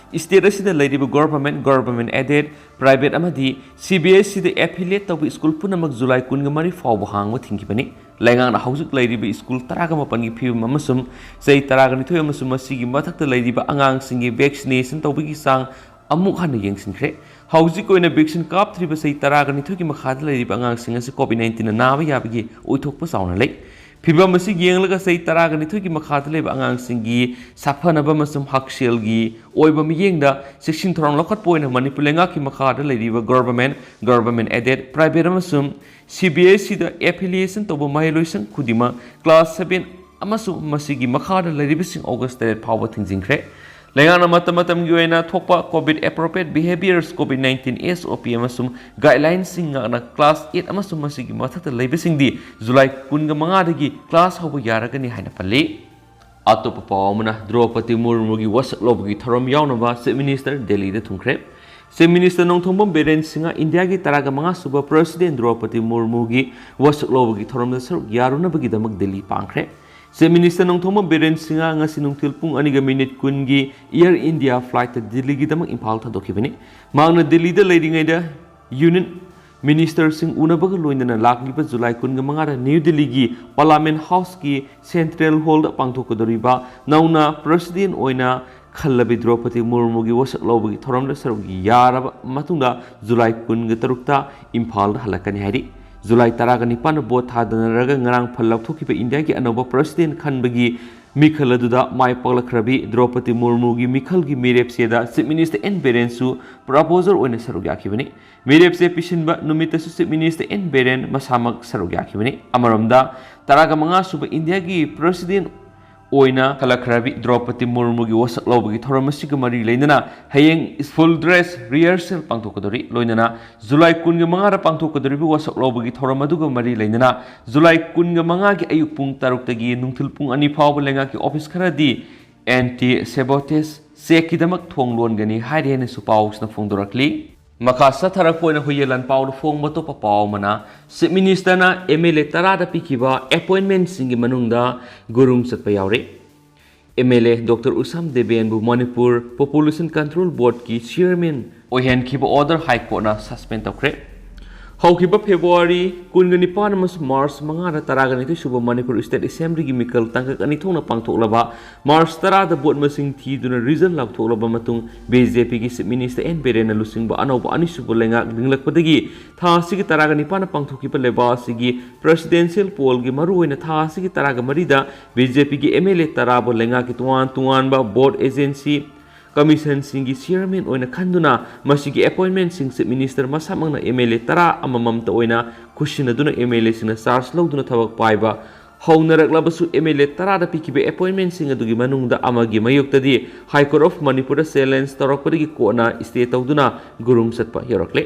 ꯁ꯭ꯇꯦꯠ ꯑꯁꯤꯗ ꯂꯩꯔꯤꯕ ꯒꯣꯚꯔꯟꯃꯦꯟꯠ, ꯒꯣꯚꯔꯟꯃꯦꯟꯠ ꯑꯦꯗꯦꯗ, ꯄ꯭ꯔꯥꯏꯚꯦꯠ ꯑꯃꯗꯤ ꯁꯤ ꯕꯤ ꯑꯦꯁ ꯏꯗ ꯑꯦꯐꯤꯂꯤꯌꯦꯠ ꯇꯧꯕ ꯁ꯭ꯀꯨꯜ ꯄꯨꯝꯅꯃꯛ ꯖꯨꯂꯥꯏ ꯀꯨꯟꯒ ꯃꯔꯤ ꯐꯥꯎꯕ ꯍꯥꯡꯕ ꯊꯤꯡꯈꯤꯕꯅꯤ꯫ ꯂꯩꯉꯥꯛꯅ ꯍꯧꯖꯤꯛ ꯂꯩꯔꯤꯕ ꯁ꯭ꯀꯨꯜ ꯇꯔꯥꯒ ꯃꯥꯄꯟꯒꯤ ꯐꯤꯕꯝ ꯑꯃꯁꯨꯡ ꯆꯍꯤ ꯇꯔꯥꯒ ꯅꯤꯊꯣꯏ ꯑꯃꯁꯨꯡ ꯃꯁꯤꯒꯤ ꯃꯊꯛꯇ ꯂꯩꯔꯤꯕ ꯑꯉꯥꯡꯁꯤꯡꯒꯤ ꯚꯦꯛꯁꯤꯅꯦꯁꯟ ꯇꯧꯕꯒꯤ ꯆꯥꯡ ꯑꯃꯨꯛ ꯍꯟꯅ ꯌꯦꯡꯁꯤꯟꯈ꯭ꯔꯦ꯫ ꯍꯧꯖꯤꯛ ꯑꯣꯏꯅ vaccine ꯀꯥꯞꯇ꯭ꯔꯤꯕ ꯆꯍꯤ ꯇꯔꯥꯒ ꯅꯤꯊꯣꯏꯒꯤ ꯃꯈꯥꯗ ꯂꯩꯔꯤꯕ ꯑꯉꯥꯡꯁꯤꯡ ꯑꯁꯤ COVID nineteenꯅ ꯅꯥꯕ ꯌꯥꯕꯒꯤ ꯑꯣꯏꯊꯣꯛꯄ ꯆꯥꯎꯅ ꯂꯩ꯫ ꯐꯤꯚꯝ ꯑꯁꯤ ꯌꯦꯡꯂꯒ ꯆꯍꯤ ꯇꯔꯥꯒ ꯅꯤꯊꯣꯏꯒꯤ ꯃꯈꯥꯗ ꯂꯩꯕ ꯑꯉꯥꯡꯁꯤꯡꯒꯤ ꯁꯥꯐꯅꯕ ꯑꯃꯁꯨꯡ ꯍꯛꯁꯦꯜꯒꯤ ꯑꯣꯏꯕ ꯃꯤꯠꯌꯦꯡꯗ ꯆꯦꯛꯁꯤꯟ ꯊꯧꯔꯥꯡ ꯂꯧꯈꯠꯄ ꯑꯣꯏꯅ ꯃꯅꯤꯄꯨꯔ ꯂꯩꯉꯥꯛꯀꯤ ꯃꯈꯥꯗ ꯂꯩꯔꯤꯕ government, government aided, private ꯑꯃꯁꯨꯡ CBSEꯗ affiliation ꯇꯧꯕ ꯃꯍꯩꯂꯣꯏꯁꯪ ꯈꯨꯗꯤꯡꯃꯛ class seven ꯑꯃꯁꯨꯡ ꯃꯁꯤꯒꯤ ꯃꯈꯥꯗ ꯂꯩꯔꯤꯕꯁꯤꯡ August ꯇꯔꯦꯠ ꯐꯥꯎꯕ ꯊꯤꯡꯖꯤꯟꯈ꯭ꯔꯦ꯫ ꯂꯩꯉꯥꯛꯅ ꯃꯇꯝ ꯃꯇꯝꯒꯤ ꯑꯣꯏꯅ ꯊꯣꯛꯄ COVID appropriate behaviors, COVID nineteen SOP ꯑꯃꯁꯨꯡ guidelinesꯁꯤꯡ ꯉꯥꯛꯅ class eight ꯑꯃꯁꯨꯡ ꯃꯁꯤꯒꯤ ꯃꯊꯛꯇ ꯂꯩꯕꯁꯤꯡꯗꯤ July ꯀꯨꯟꯒ ꯃꯉꯥꯗꯒꯤ class ꯍꯧꯕ ꯌꯥꯔꯒꯅꯤ ꯍꯥꯏꯅ ꯄꯜꯂꯤ꯫ ꯑꯇꯣꯞꯄ ꯄꯥꯎ ꯑꯃꯅ, ꯗ꯭ꯔꯧꯄꯗꯤ ꯃꯨꯔꯃꯨꯒꯤ ꯋꯥꯁꯛ ꯂꯧꯕꯒꯤ ꯊꯧꯔꯝ ꯌꯥꯎꯅꯕ Chief Minister ꯗꯦꯜꯂꯤꯗ ꯊꯨꯡꯈ꯭ꯔꯦ꯫ Chief Minister ꯅꯣꯡꯊꯣꯝꯕꯝ ꯕꯤꯔꯦꯟ ꯁꯤꯡꯍ ꯏꯟꯗꯤꯌꯥꯒꯤ ꯇꯔꯥꯒ ꯃꯉꯥ ꯁꯨꯕ President ꯗ꯭ꯔꯧꯄꯗꯤ ꯃꯨꯔꯃꯨꯒꯤ ꯋꯥꯁꯛ ꯂꯧꯕꯒꯤ ꯊꯧꯔꯝꯗ ꯁꯔꯨꯛ ꯌꯥꯔꯨꯅꯕꯒꯤꯗꯃꯛ ꯗꯦꯜꯂꯤ ꯄꯥꯡꯈ꯭ꯔꯦ꯫ Chief Minister ꯅꯣꯡꯊꯣꯝꯕꯝ ꯕꯤꯔꯦꯟ ꯁꯤꯡꯍ ꯉꯁꯤ ꯅꯨꯡꯊꯤꯜ ꯄꯨꯡ ꯑꯅꯤꯒ ꯃꯤꯅꯤꯠ ꯀꯨꯟꯒꯤ Air India flightꯇ ꯗꯤꯜꯂꯤꯒꯤꯗꯃꯛ ꯏꯝꯐꯥꯜ ꯊꯥꯗꯣꯛꯈꯤꯕꯅꯤ꯫ ꯃꯍꯥꯛꯅ ꯗꯤꯜꯂꯤꯗ ꯂꯩꯔꯤꯉꯩꯗ Union Ministerꯁꯤꯡ ꯎꯅꯕꯒ ꯂꯣꯏꯅꯅ ꯂꯥꯛꯂꯤꯕ July ꯀꯨꯟꯒ ꯃꯉꯥꯗ New Delhiꯒꯤ Parliament Houseꯀꯤ Central Hallꯗ ꯄꯥꯡꯊꯣꯛꯀꯗꯧꯔꯤꯕ ꯅꯧꯅ President ꯑꯣꯏꯅ ꯈꯜꯂꯕꯤ ꯗ꯭ꯔꯧꯄꯗꯤ ꯃꯨꯔꯃꯨꯒꯤ ꯋꯥꯁꯛ ꯂꯧꯕꯒꯤ ꯊꯧꯔꯝꯗ ꯁꯔꯨꯛ ꯌꯥꯔꯕ ꯃꯇꯨꯡꯗ July ꯀꯨꯟꯒ ꯇꯔꯨꯛꯇ ꯏꯝꯐꯥꯜꯗ ꯍꯜꯂꯛꯀꯅꯤ ꯍꯥꯏꯔꯤ꯫ July ꯇꯔꯥꯒ ꯅꯤꯄꯥꯟꯗ vote ꯊꯥꯗꯅꯔꯒ ꯉꯔꯥꯡ ꯐꯜ ꯂꯧꯊꯣꯛꯈꯤꯕ ꯏꯟꯗꯤꯌꯥꯒꯤ ꯑꯅꯧꯕ President ꯈꯟꯕꯒꯤ ꯃꯤꯈꯜ ꯑꯗꯨꯗ ꯃꯥꯏ ꯄꯥꯛꯂꯛꯈ꯭ꯔꯕꯤ ꯗ꯭ꯔꯧꯄꯗꯤ ꯃꯨꯔꯃꯨꯒꯤ ꯃꯤꯈꯜꯒꯤ ꯃꯤꯔꯦꯞ ꯆꯦꯗ Chief Minister ꯑꯦꯟ ꯕꯤꯔꯦꯟꯁꯨ proposer ꯑꯣꯏꯅ ꯁꯔꯨꯛ ꯌꯥꯈꯤꯕꯅꯤ꯫ ꯃꯤꯔꯦꯞ ꯆꯦ ꯄꯤꯁꯤꯟꯕ ꯅꯨꯃꯤꯠꯇꯁꯨ Chief Minister ꯑꯦꯟ ꯕꯤꯔꯦꯟ ꯃꯁꯥꯃꯛ ꯁꯔꯨꯛ ꯌꯥꯈꯤꯕꯅꯤ꯫ ꯑꯃꯔꯣꯝꯗ, ꯇꯔꯥꯒ ꯃꯉꯥ ꯁꯨꯕ ꯏꯟꯗꯤꯌꯥꯒꯤ President ꯑꯣꯏꯅ ꯈꯜꯂꯛꯈ꯭ꯔꯕꯤ ꯗ꯭ꯔꯧꯄꯗꯤ ꯃꯨꯔꯃꯨꯒꯤ ꯋꯥꯁꯛ ꯂꯧꯕꯒꯤ ꯊꯧꯔꯝ ꯑꯁꯤꯒ ꯃꯔꯤ ꯂꯩꯅꯅ ꯍꯌꯦꯡ full dress rehearsal ꯄꯥꯡꯊꯣꯛꯀꯗꯧꯔꯤ꯫ ꯂꯣꯏꯅꯅ July ꯀꯨꯟꯒ ꯃꯉꯥꯗ ꯄꯥꯡꯊꯣꯛꯀꯗꯧꯔꯤꯕ ꯋꯥꯁꯛ ꯂꯧꯕꯒꯤ ꯊꯧꯔꯝ ꯑꯗꯨꯒ ꯃꯔꯤ ꯂꯩꯅꯅ July ꯀꯨꯟꯒ ꯃꯉꯥꯒꯤ ꯑꯌꯨꯛ ꯄꯨꯡ ꯇꯔꯨꯛꯇꯒꯤ ꯅꯨꯡꯊꯤꯜ ꯄꯨꯡ ꯑꯅꯤ ꯐꯥꯎꯕ ꯂꯩꯉꯥꯛꯀꯤ office ꯈꯔꯗꯤ anti sabotage checkꯀꯤꯗꯃꯛ ꯊꯣꯡ ꯂꯣꯟꯒꯅꯤ ꯍꯥꯏꯔꯤ ꯍꯥꯏꯅꯁꯨ ꯄꯥꯎꯁꯤꯅ ꯐꯣꯡꯗꯣꯔꯛꯂꯤ꯫ ꯃꯈꯥ ꯆꯠꯊꯔꯛꯄ ꯑꯣꯏꯅ ꯍꯨꯏꯌꯦꯟ ꯂꯥꯟꯄꯥꯎꯗ ꯐꯣꯡꯕ ꯑꯇꯣꯞꯄ ꯄꯥꯎ ꯑꯃꯅ, Chief Ministerꯅ MLA ꯇꯔꯥꯗ ꯄꯤꯈꯤꯕ appointmentꯁꯤꯡꯒꯤ ꯃꯅꯨꯡꯗ ꯒꯨꯔꯨꯡ ꯆꯠꯄ ꯌꯥꯎꯔꯦ꯫ MLA Doctor ꯎꯁꯥꯝ ꯗꯦꯕꯦꯟꯕꯨ Manipur Population Control Boardꯀꯤ Chairman ꯑꯣꯏꯍꯟꯈꯤꯕ order High Courtꯅ suspend ꯇꯧꯈ꯭ꯔꯦ꯫ ꯍꯧꯈꯤꯕ ꯐꯦꯕ꯭ꯔꯨꯋꯥꯔꯤ ꯀꯨꯟꯒ ꯅꯤꯄꯥꯟ ꯑꯃꯁꯨꯡ ꯃꯥꯔꯆ ꯃꯉꯥꯗ ꯇꯔꯥꯒ ꯅꯤꯊꯣꯏ ꯁꯨꯕ ꯃꯅꯤꯄꯨꯔ ꯁ꯭ꯇꯦꯠ ꯑꯦꯁꯦꯝꯕ꯭ꯂꯤꯒꯤ ꯃꯤꯈꯜ ꯇꯥꯡꯀꯛ ꯑꯅꯤ ꯊꯣꯛꯅ ꯄꯥꯡꯊꯣꯛꯂꯕ ꯃꯥꯔꯆ ꯇꯔꯥꯗ ꯚꯣꯠ ꯃꯁꯤꯡ ꯊꯤꯗꯨꯅ ꯔꯤꯖꯜ ꯂꯥꯎꯊꯣꯛꯂꯕ ꯃꯇꯨꯡ ꯕꯤ ꯖꯦ ꯄꯤꯒꯤ ꯆꯤꯐ ꯃꯤꯅꯤꯁꯇꯔ ꯑꯦꯟ ꯕꯤꯔꯦꯟꯅ ꯂꯨꯆꯤꯡꯕ ꯑꯅꯧꯕ ꯑꯅꯤꯁꯨꯕ ꯂꯩꯉꯥꯛ ꯂꯤꯡꯂꯛꯄꯗꯒꯤ ꯊꯥ ꯑꯁꯤꯒꯤ ꯇꯔꯥꯒ ꯅꯤꯄꯥꯟꯗ ꯄꯥꯡꯊꯣꯛꯈꯤꯕ ꯂꯩꯕꯥꯛ ꯑꯁꯤꯒꯤ ꯄ꯭ꯔꯦꯁꯤꯗꯦꯟꯁꯤꯌꯦꯜ ꯄꯣꯜꯒꯤ ꯃꯔꯨꯑꯣꯏꯅ ꯊꯥ ꯑꯁꯤꯒꯤ ꯇꯔꯥꯒ ꯃꯔꯤꯗ ꯕꯤ ꯖꯦ ꯄꯤꯒꯤ ꯑꯦꯝ ꯑꯦꯜ ꯑꯦ ꯇꯔꯥꯕꯨ ꯂꯩꯉꯥꯛꯀꯤ ꯇꯣꯉꯥꯟ ꯇꯣꯉꯥꯟꯕ ꯚꯣꯠ ꯑꯦꯖꯦꯟꯁꯤ ꯀꯃꯤꯁꯟꯁꯤꯡꯒꯤ ꯆꯤꯌꯔꯃꯦꯟ ꯑꯣꯏꯅ ꯈꯟꯗꯨꯅ ꯃꯁꯤꯒꯤ ꯑꯦꯄꯣꯏꯟꯃꯦꯟꯁꯤꯡ ꯆꯤꯐ ꯃꯤꯅꯤꯁꯇꯔ ꯃꯁꯥꯃꯛꯅ ꯑꯦꯝ ꯑꯦꯜ ꯑꯦ ꯇꯔꯥ ꯑꯃꯃꯝꯇ ꯑꯣꯏꯅ ꯈꯨꯠꯁꯤꯟꯅꯗꯨꯅ ꯑꯦꯝ ꯑꯦꯜ ꯑꯦꯁꯤꯡꯅ ꯆꯥꯔꯖ ꯂꯧꯗꯨꯅ ꯊꯕꯛ ꯄꯥꯏꯕ ꯍꯧꯅꯔꯛꯂꯕꯁꯨ ꯑꯦꯝ ꯑꯦꯜ ꯑꯦ ꯇꯔꯥꯗ ꯄꯤꯈꯤꯕ ꯑꯦꯄꯣꯏꯟꯃꯦꯟꯁꯤꯡ ꯑꯗꯨꯒꯤ ꯃꯅꯨꯡꯗ ꯑꯃꯒꯤ ꯃꯥꯌꯣꯛꯇꯗꯤ ꯍꯥꯏ ꯀꯣꯔꯠ ꯑꯣꯐ ꯃꯅꯤꯄꯨꯔꯗ ꯆꯦꯂꯦꯟꯖ ꯇꯧꯔꯛꯄꯗꯒꯤ ꯀꯣꯔꯠꯅ ꯁ꯭ꯇꯦ ꯇꯧꯗꯨꯅ ꯒꯨꯔꯨꯝ ꯆꯠꯄ ꯌꯧꯔꯛꯂꯦ꯫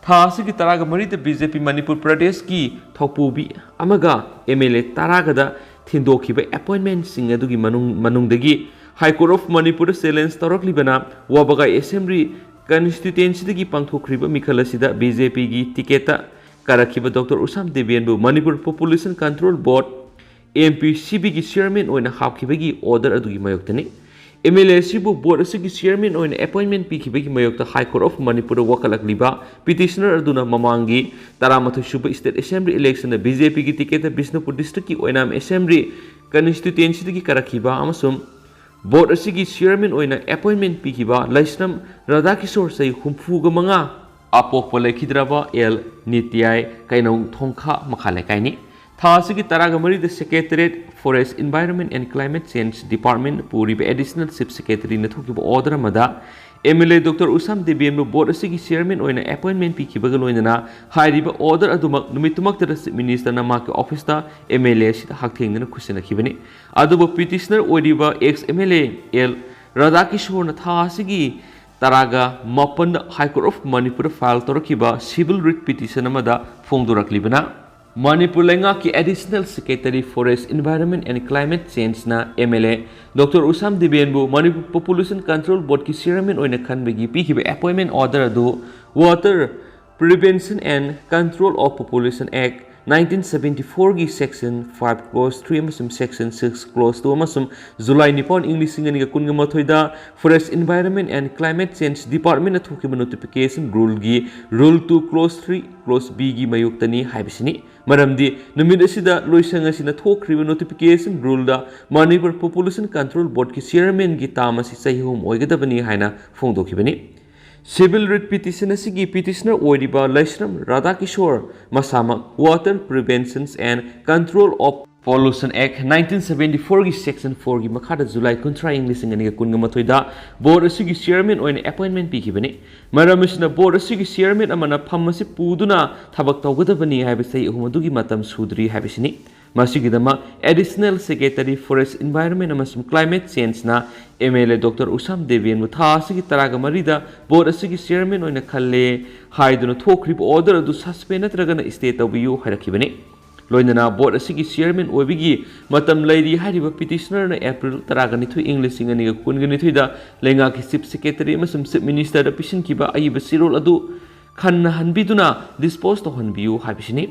ꯊꯥ ꯑꯁꯤꯒꯤ ꯇꯔꯥꯒ ꯃꯔꯤꯗ ꯕꯤ ꯖꯦ ꯄꯤ ꯃꯅꯤꯄꯨꯔ ꯄ꯭ꯔꯗꯦꯁꯀꯤ ꯊꯧꯄꯨꯕꯤ ꯑꯃꯒ ꯑꯦꯝ ꯑꯦꯜ ꯑꯦ ꯇꯔꯥꯒꯗ ꯊꯤꯟꯗꯣꯛꯈꯤꯕ ꯑꯦꯄꯣꯏꯟꯃꯦꯟꯁꯤꯡ ꯑꯗꯨꯒꯤ ꯃꯅꯨꯡ-, ꯃꯅꯨꯡꯗꯒꯤ ꯍꯥꯏ ꯀꯣꯔꯠ ꯑꯣꯐ ꯃꯅꯤꯄꯨꯔꯗ ꯆꯦꯂꯦꯟꯖ ꯇꯧꯔꯛꯂꯤꯕꯅ ꯋꯥꯕꯒꯥꯏ ꯑꯦꯁꯦꯝꯕ꯭ꯂꯤ ꯀꯟꯁꯇꯤꯇ꯭ꯋꯦꯟꯁꯤꯗꯒꯤ ꯄꯥꯡꯊꯣꯛꯈ꯭ꯔꯤꯕ ꯃꯤꯈꯜ ꯑꯁꯤꯗ ꯕꯤ ꯖꯦ ꯄꯤꯒꯤ ꯇꯤꯀꯦꯠꯇ ꯀꯥꯔꯛꯈꯤꯕ ꯗꯣꯛꯇꯔ ꯎꯁꯥꯝ ꯗꯦꯕꯦꯟꯕꯨ ꯃꯅꯤꯄꯨꯔ ꯄꯣꯄꯨꯂꯦꯁꯟ ꯀꯟꯇ꯭ꯔꯣꯜ ꯕꯣꯔꯗ, ꯑꯦꯝ ꯄꯤ ꯁꯤ ꯕꯤꯒꯤ ꯆꯤꯌꯔꯃꯦꯟ ꯑꯣꯏꯅ ꯍꯥꯞꯈꯤꯕꯒꯤ ꯑꯣꯔꯗꯔ ꯑꯗꯨꯒꯤ ꯃꯥꯌꯣꯛꯇꯅꯤ꯫ ꯑꯦꯝ ꯑꯦꯜ ꯑꯦ ꯑꯁꯤꯕꯨ ꯕꯣꯔꯗ ꯑꯁꯤꯒꯤ ꯆꯤꯌꯔꯃꯦꯟ ꯑꯣꯏꯅ ꯑꯦꯄꯣꯏꯟꯃꯦꯟ ꯄꯤꯈꯤꯕꯒꯤ ꯃꯥꯌꯣꯛꯇ ꯍꯥꯏ ꯀꯣꯔꯠ ꯑꯣꯐ ꯃꯅꯤꯄꯨꯔꯗ ꯋꯥꯀꯠꯂꯛꯂꯤꯕ ꯄꯤꯇꯤꯁꯅꯔ ꯑꯗꯨꯅ ꯃꯃꯥꯡꯒꯤ ꯇꯔꯥꯃꯥꯊꯣꯏ ꯁꯨꯕ ꯁ꯭ꯇꯦꯠ ꯑꯦꯁꯦꯝꯕ꯭ꯂꯤ ꯏꯂꯦꯛꯁꯟꯗ ꯕꯤ ꯖꯦ ꯄꯤꯒꯤ ꯇꯤꯀꯦꯠꯇ ꯕꯤꯁꯅꯨꯄꯨꯔ ꯗꯤꯁꯇ꯭ꯔꯤꯛꯀꯤ ꯑꯣꯏꯅꯥꯝ ꯑꯦꯁꯦꯝꯕ꯭ꯂꯤ ꯀꯟꯁꯇꯤꯇ꯭ꯋꯦꯟꯁꯤꯗꯒꯤ ꯀꯥꯔꯛꯈꯤꯕ ꯑꯃꯁꯨꯡ ꯕꯣꯔꯗ ꯑꯁꯤꯒꯤ ꯆꯤꯌꯔꯃꯦꯟ ꯑꯣꯏꯅ ꯑꯦꯄꯣꯏꯟꯃꯦꯟ ꯄꯤꯈꯤꯕ ꯂꯩꯁ꯭ꯔꯝ ꯔꯥꯙꯥꯀꯤꯁꯣꯔ ꯆꯍꯤ ꯍꯨꯝꯐꯨꯒ ꯃꯉꯥ, ꯑꯄꯣꯛꯄ ꯂꯩꯈꯤꯗ꯭ꯔꯕ ꯑꯦꯜ ꯅꯤꯇ꯭ꯌꯥꯏ, ꯀꯩꯅꯧ ꯊꯣꯡꯈꯥ ꯃꯈꯥ ꯂꯩꯀꯥꯏꯅꯤ꯫ ꯊꯥ ꯑꯁꯤꯒꯤ ꯇꯔꯥꯒ ꯃꯔꯤꯗ secretariat, forest, environment and climate change department ꯄꯨꯔꯤꯕ ꯑꯦꯗꯤꯁꯅꯦꯜ ꯆꯤꯐ ꯁꯦꯀ꯭ꯔꯦꯇꯔꯤꯅ ꯊꯣꯛꯈꯤꯕ ꯑꯣꯔꯗꯔ ꯑꯃꯗ M L A doctor Usham ꯗꯦꯕꯦꯟꯕꯨ ꯕꯣꯔꯗ ꯑꯁꯤꯒꯤ ꯆꯤꯌꯔꯃꯦꯟ ꯑꯣꯏꯅ ꯑꯦꯄꯣꯏꯟꯃꯦꯟ ꯄꯤꯈꯤꯕꯒ ꯂꯣꯏꯅꯅ ꯍꯥꯏꯔꯤꯕ ꯑꯣꯔꯗꯔ ꯑꯗꯨꯃꯛ ꯅꯨꯃꯤꯠꯇꯨꯃꯛꯇꯗ ꯆꯤꯐ ꯃꯤꯅꯤꯁꯇꯔꯅ ꯃꯍꯥꯛꯀꯤ ꯑꯣꯐꯤꯁꯇ ꯑꯦꯝ ꯑꯦꯜ ꯑꯦ ꯑꯁꯤꯗ ꯍꯛꯊꯦꯡꯅꯅ ꯈꯨꯠꯁꯤꯟꯅꯈꯤꯕꯅꯤ꯫ ꯑꯗꯨꯕꯨ ꯄꯤꯇꯤꯁꯅꯔ ꯑꯣꯏꯔꯤꯕ ex M L A L ꯔꯥꯙꯥꯀꯤꯁꯣꯔꯅ ꯊꯥ ꯑꯁꯤꯒꯤ ꯇꯔꯥꯒ ꯃꯥꯄꯟꯗ ꯍꯥꯏ ꯀꯣꯔꯠ ꯑꯣꯐ ꯃꯅꯤꯄꯨꯔꯗ ꯐꯥꯏꯜ ꯇꯧꯔꯛꯈꯤꯕ ꯁꯤꯚꯤꯜ ꯔꯤꯠ ꯄꯤꯇꯤꯁꯟ ꯑꯃꯗ ꯐꯣꯡꯗꯣꯔꯛꯂꯤꯕꯅ, ꯃꯅꯤꯄꯨꯔ ꯂꯩꯉꯥꯛꯀꯤ additional secretary, forest, environment and climate ꯆꯦꯟꯖꯅ M L A doctor Usham ꯗꯦꯕꯦꯟꯕꯨ ꯃꯅꯤꯄꯨꯔ ꯄꯣꯄꯨꯂꯦꯁꯟ ꯀꯟꯇ꯭ꯔꯣꯜ ꯕꯣꯔꯗꯀꯤ ꯆꯤꯌꯔꯃꯦꯟ ꯑꯣꯏꯅ ꯈꯟꯕꯒꯤ ꯄꯤꯈꯤꯕ ꯑꯦꯄꯣꯏꯟꯃꯦꯟ ꯑꯣꯔꯗꯔ ꯑꯗꯨ Water Prevention and Control of Population Act nineteen seventy ꯐꯣꯔꯒꯤ Section five Clause three ꯑꯃꯁꯨꯡ Section six Clause two ꯑꯃꯁꯨꯡ ꯖꯨꯂꯥꯏ ꯅꯤꯄꯥꯟ, ꯏꯪ ꯂꯤꯁꯤꯡ ꯑꯅꯤꯒ ꯀꯨꯟꯒ ꯃꯥꯊꯣꯏꯗ Forest, Environment and Climate Change Departmentꯅ ꯊꯣꯛꯈꯤꯕ Notification Ruleꯒꯤ Rule two Clause three Clause Bꯒꯤ ꯃꯥꯌꯣꯛꯇꯅꯤ ꯍꯥꯏꯕꯁꯤꯅꯤ꯫ ꯃꯔꯝꯗꯤ ꯅꯨꯃꯤꯠ ꯑꯁꯤꯗ ꯂꯣꯏꯁꯪ ꯑꯁꯤꯅ ꯊꯣꯛꯈ꯭ꯔꯤꯕ Notification Ruleꯗ Manipur Population Control Boardꯀꯤ Chairmanꯒꯤ term ꯑꯁꯤ ꯆꯍꯤ ꯑꯍꯨꯝ ꯑꯣꯏꯒꯗꯕꯅꯤ ꯍꯥꯏꯅ ꯐꯣꯡꯗꯣꯛꯈꯤꯕꯅꯤ꯫ Civil Writ Petition ꯑꯁꯤꯒꯤ petitioner ꯑꯣꯏꯔꯤꯕ ꯂꯩꯁ꯭ꯔꯝ ꯔꯥꯙꯥꯀꯤꯁꯣꯔ ꯃꯁꯥꯃꯛ Water Prevention and Control of Pollution Act nineteen seventy fourꯒꯤ Section fourꯒꯤ ꯃꯈꯥꯗ ꯖꯨꯂꯥꯏ ꯀꯨꯟꯊ꯭ꯔꯥ, ꯏꯪ ꯂꯤꯁꯤꯡ ꯑꯅꯤꯒ ꯀꯨꯟꯒ ꯃꯥꯊꯣꯏꯗ board ꯑꯁꯤꯒꯤ chairman ꯑꯣꯏꯅ appointment ꯄꯤꯈꯤꯕꯅꯤ꯫ ꯃꯔꯝ ꯑꯁꯤꯅ, board ꯑꯁꯤꯒꯤ chairman ꯑꯃꯅ ꯐꯝ ꯑꯁꯤ ꯄꯨꯗꯨꯅ ꯊꯕꯛ ꯇꯧꯒꯗꯕꯅꯤ ꯍꯥꯏꯕ ꯆꯍꯤ ꯑꯍꯨꯝ ꯑꯗꯨꯒꯤ ꯃꯇꯝ ꯁꯨꯗ꯭ꯔꯤ ꯍꯥꯏꯕꯁꯤꯅꯤ꯫ ꯃꯁꯤꯒꯤꯗꯃꯛ Additional Secretary, Forest, Environment ꯑꯃꯁꯨꯡ Climate Changeꯅ MLA Doctor ꯎꯁꯥꯝ ꯗꯦꯕꯦꯟꯕꯨ ꯊꯥ ꯑꯁꯤꯒꯤ ꯇꯔꯥꯒ ꯃꯔꯤꯗ board ꯑꯁꯤꯒꯤ chairman ꯑꯣꯏꯅ ꯈꯜꯂꯦ ꯍꯥꯏꯗꯨꯅ ꯊꯣꯛꯈ꯭ꯔꯤꯕ order ꯑꯗꯨ suspend ꯅꯠꯇ꯭ꯔꯒꯅ stay ꯇꯧꯕꯤꯌꯨ ꯍꯥꯏꯔꯛꯈꯤꯕꯅꯤ꯫ ꯂꯣꯏꯅꯅ board ꯑꯁꯤꯒꯤ chairman ꯑꯣꯏꯕꯒꯤ ꯃꯇꯝ ꯂꯩꯔꯤ ꯍꯥꯏꯔꯤꯕ petitionerꯅ April ꯇꯔꯥꯒ ꯅꯤꯊꯣꯏ, ꯏꯪ ꯂꯤꯁꯤꯡ ꯑꯅꯤꯒ ꯀꯨꯟꯒ ꯅꯤꯊꯣꯏꯗ ꯂꯩꯉꯥꯛꯀꯤ Chief Secretary ꯑꯃꯁꯨꯡ Chief Ministerꯗ ꯄꯤꯁꯤꯟꯈꯤꯕ ꯑꯏꯕ ꯆꯦꯔꯣꯜ ꯑꯗꯨ ꯈꯟꯅꯍꯟꯕꯤꯗꯨꯅ dispose ꯇꯧꯍꯟꯕꯤꯌꯨ ꯍꯥꯏꯕꯁꯤꯅꯤ꯫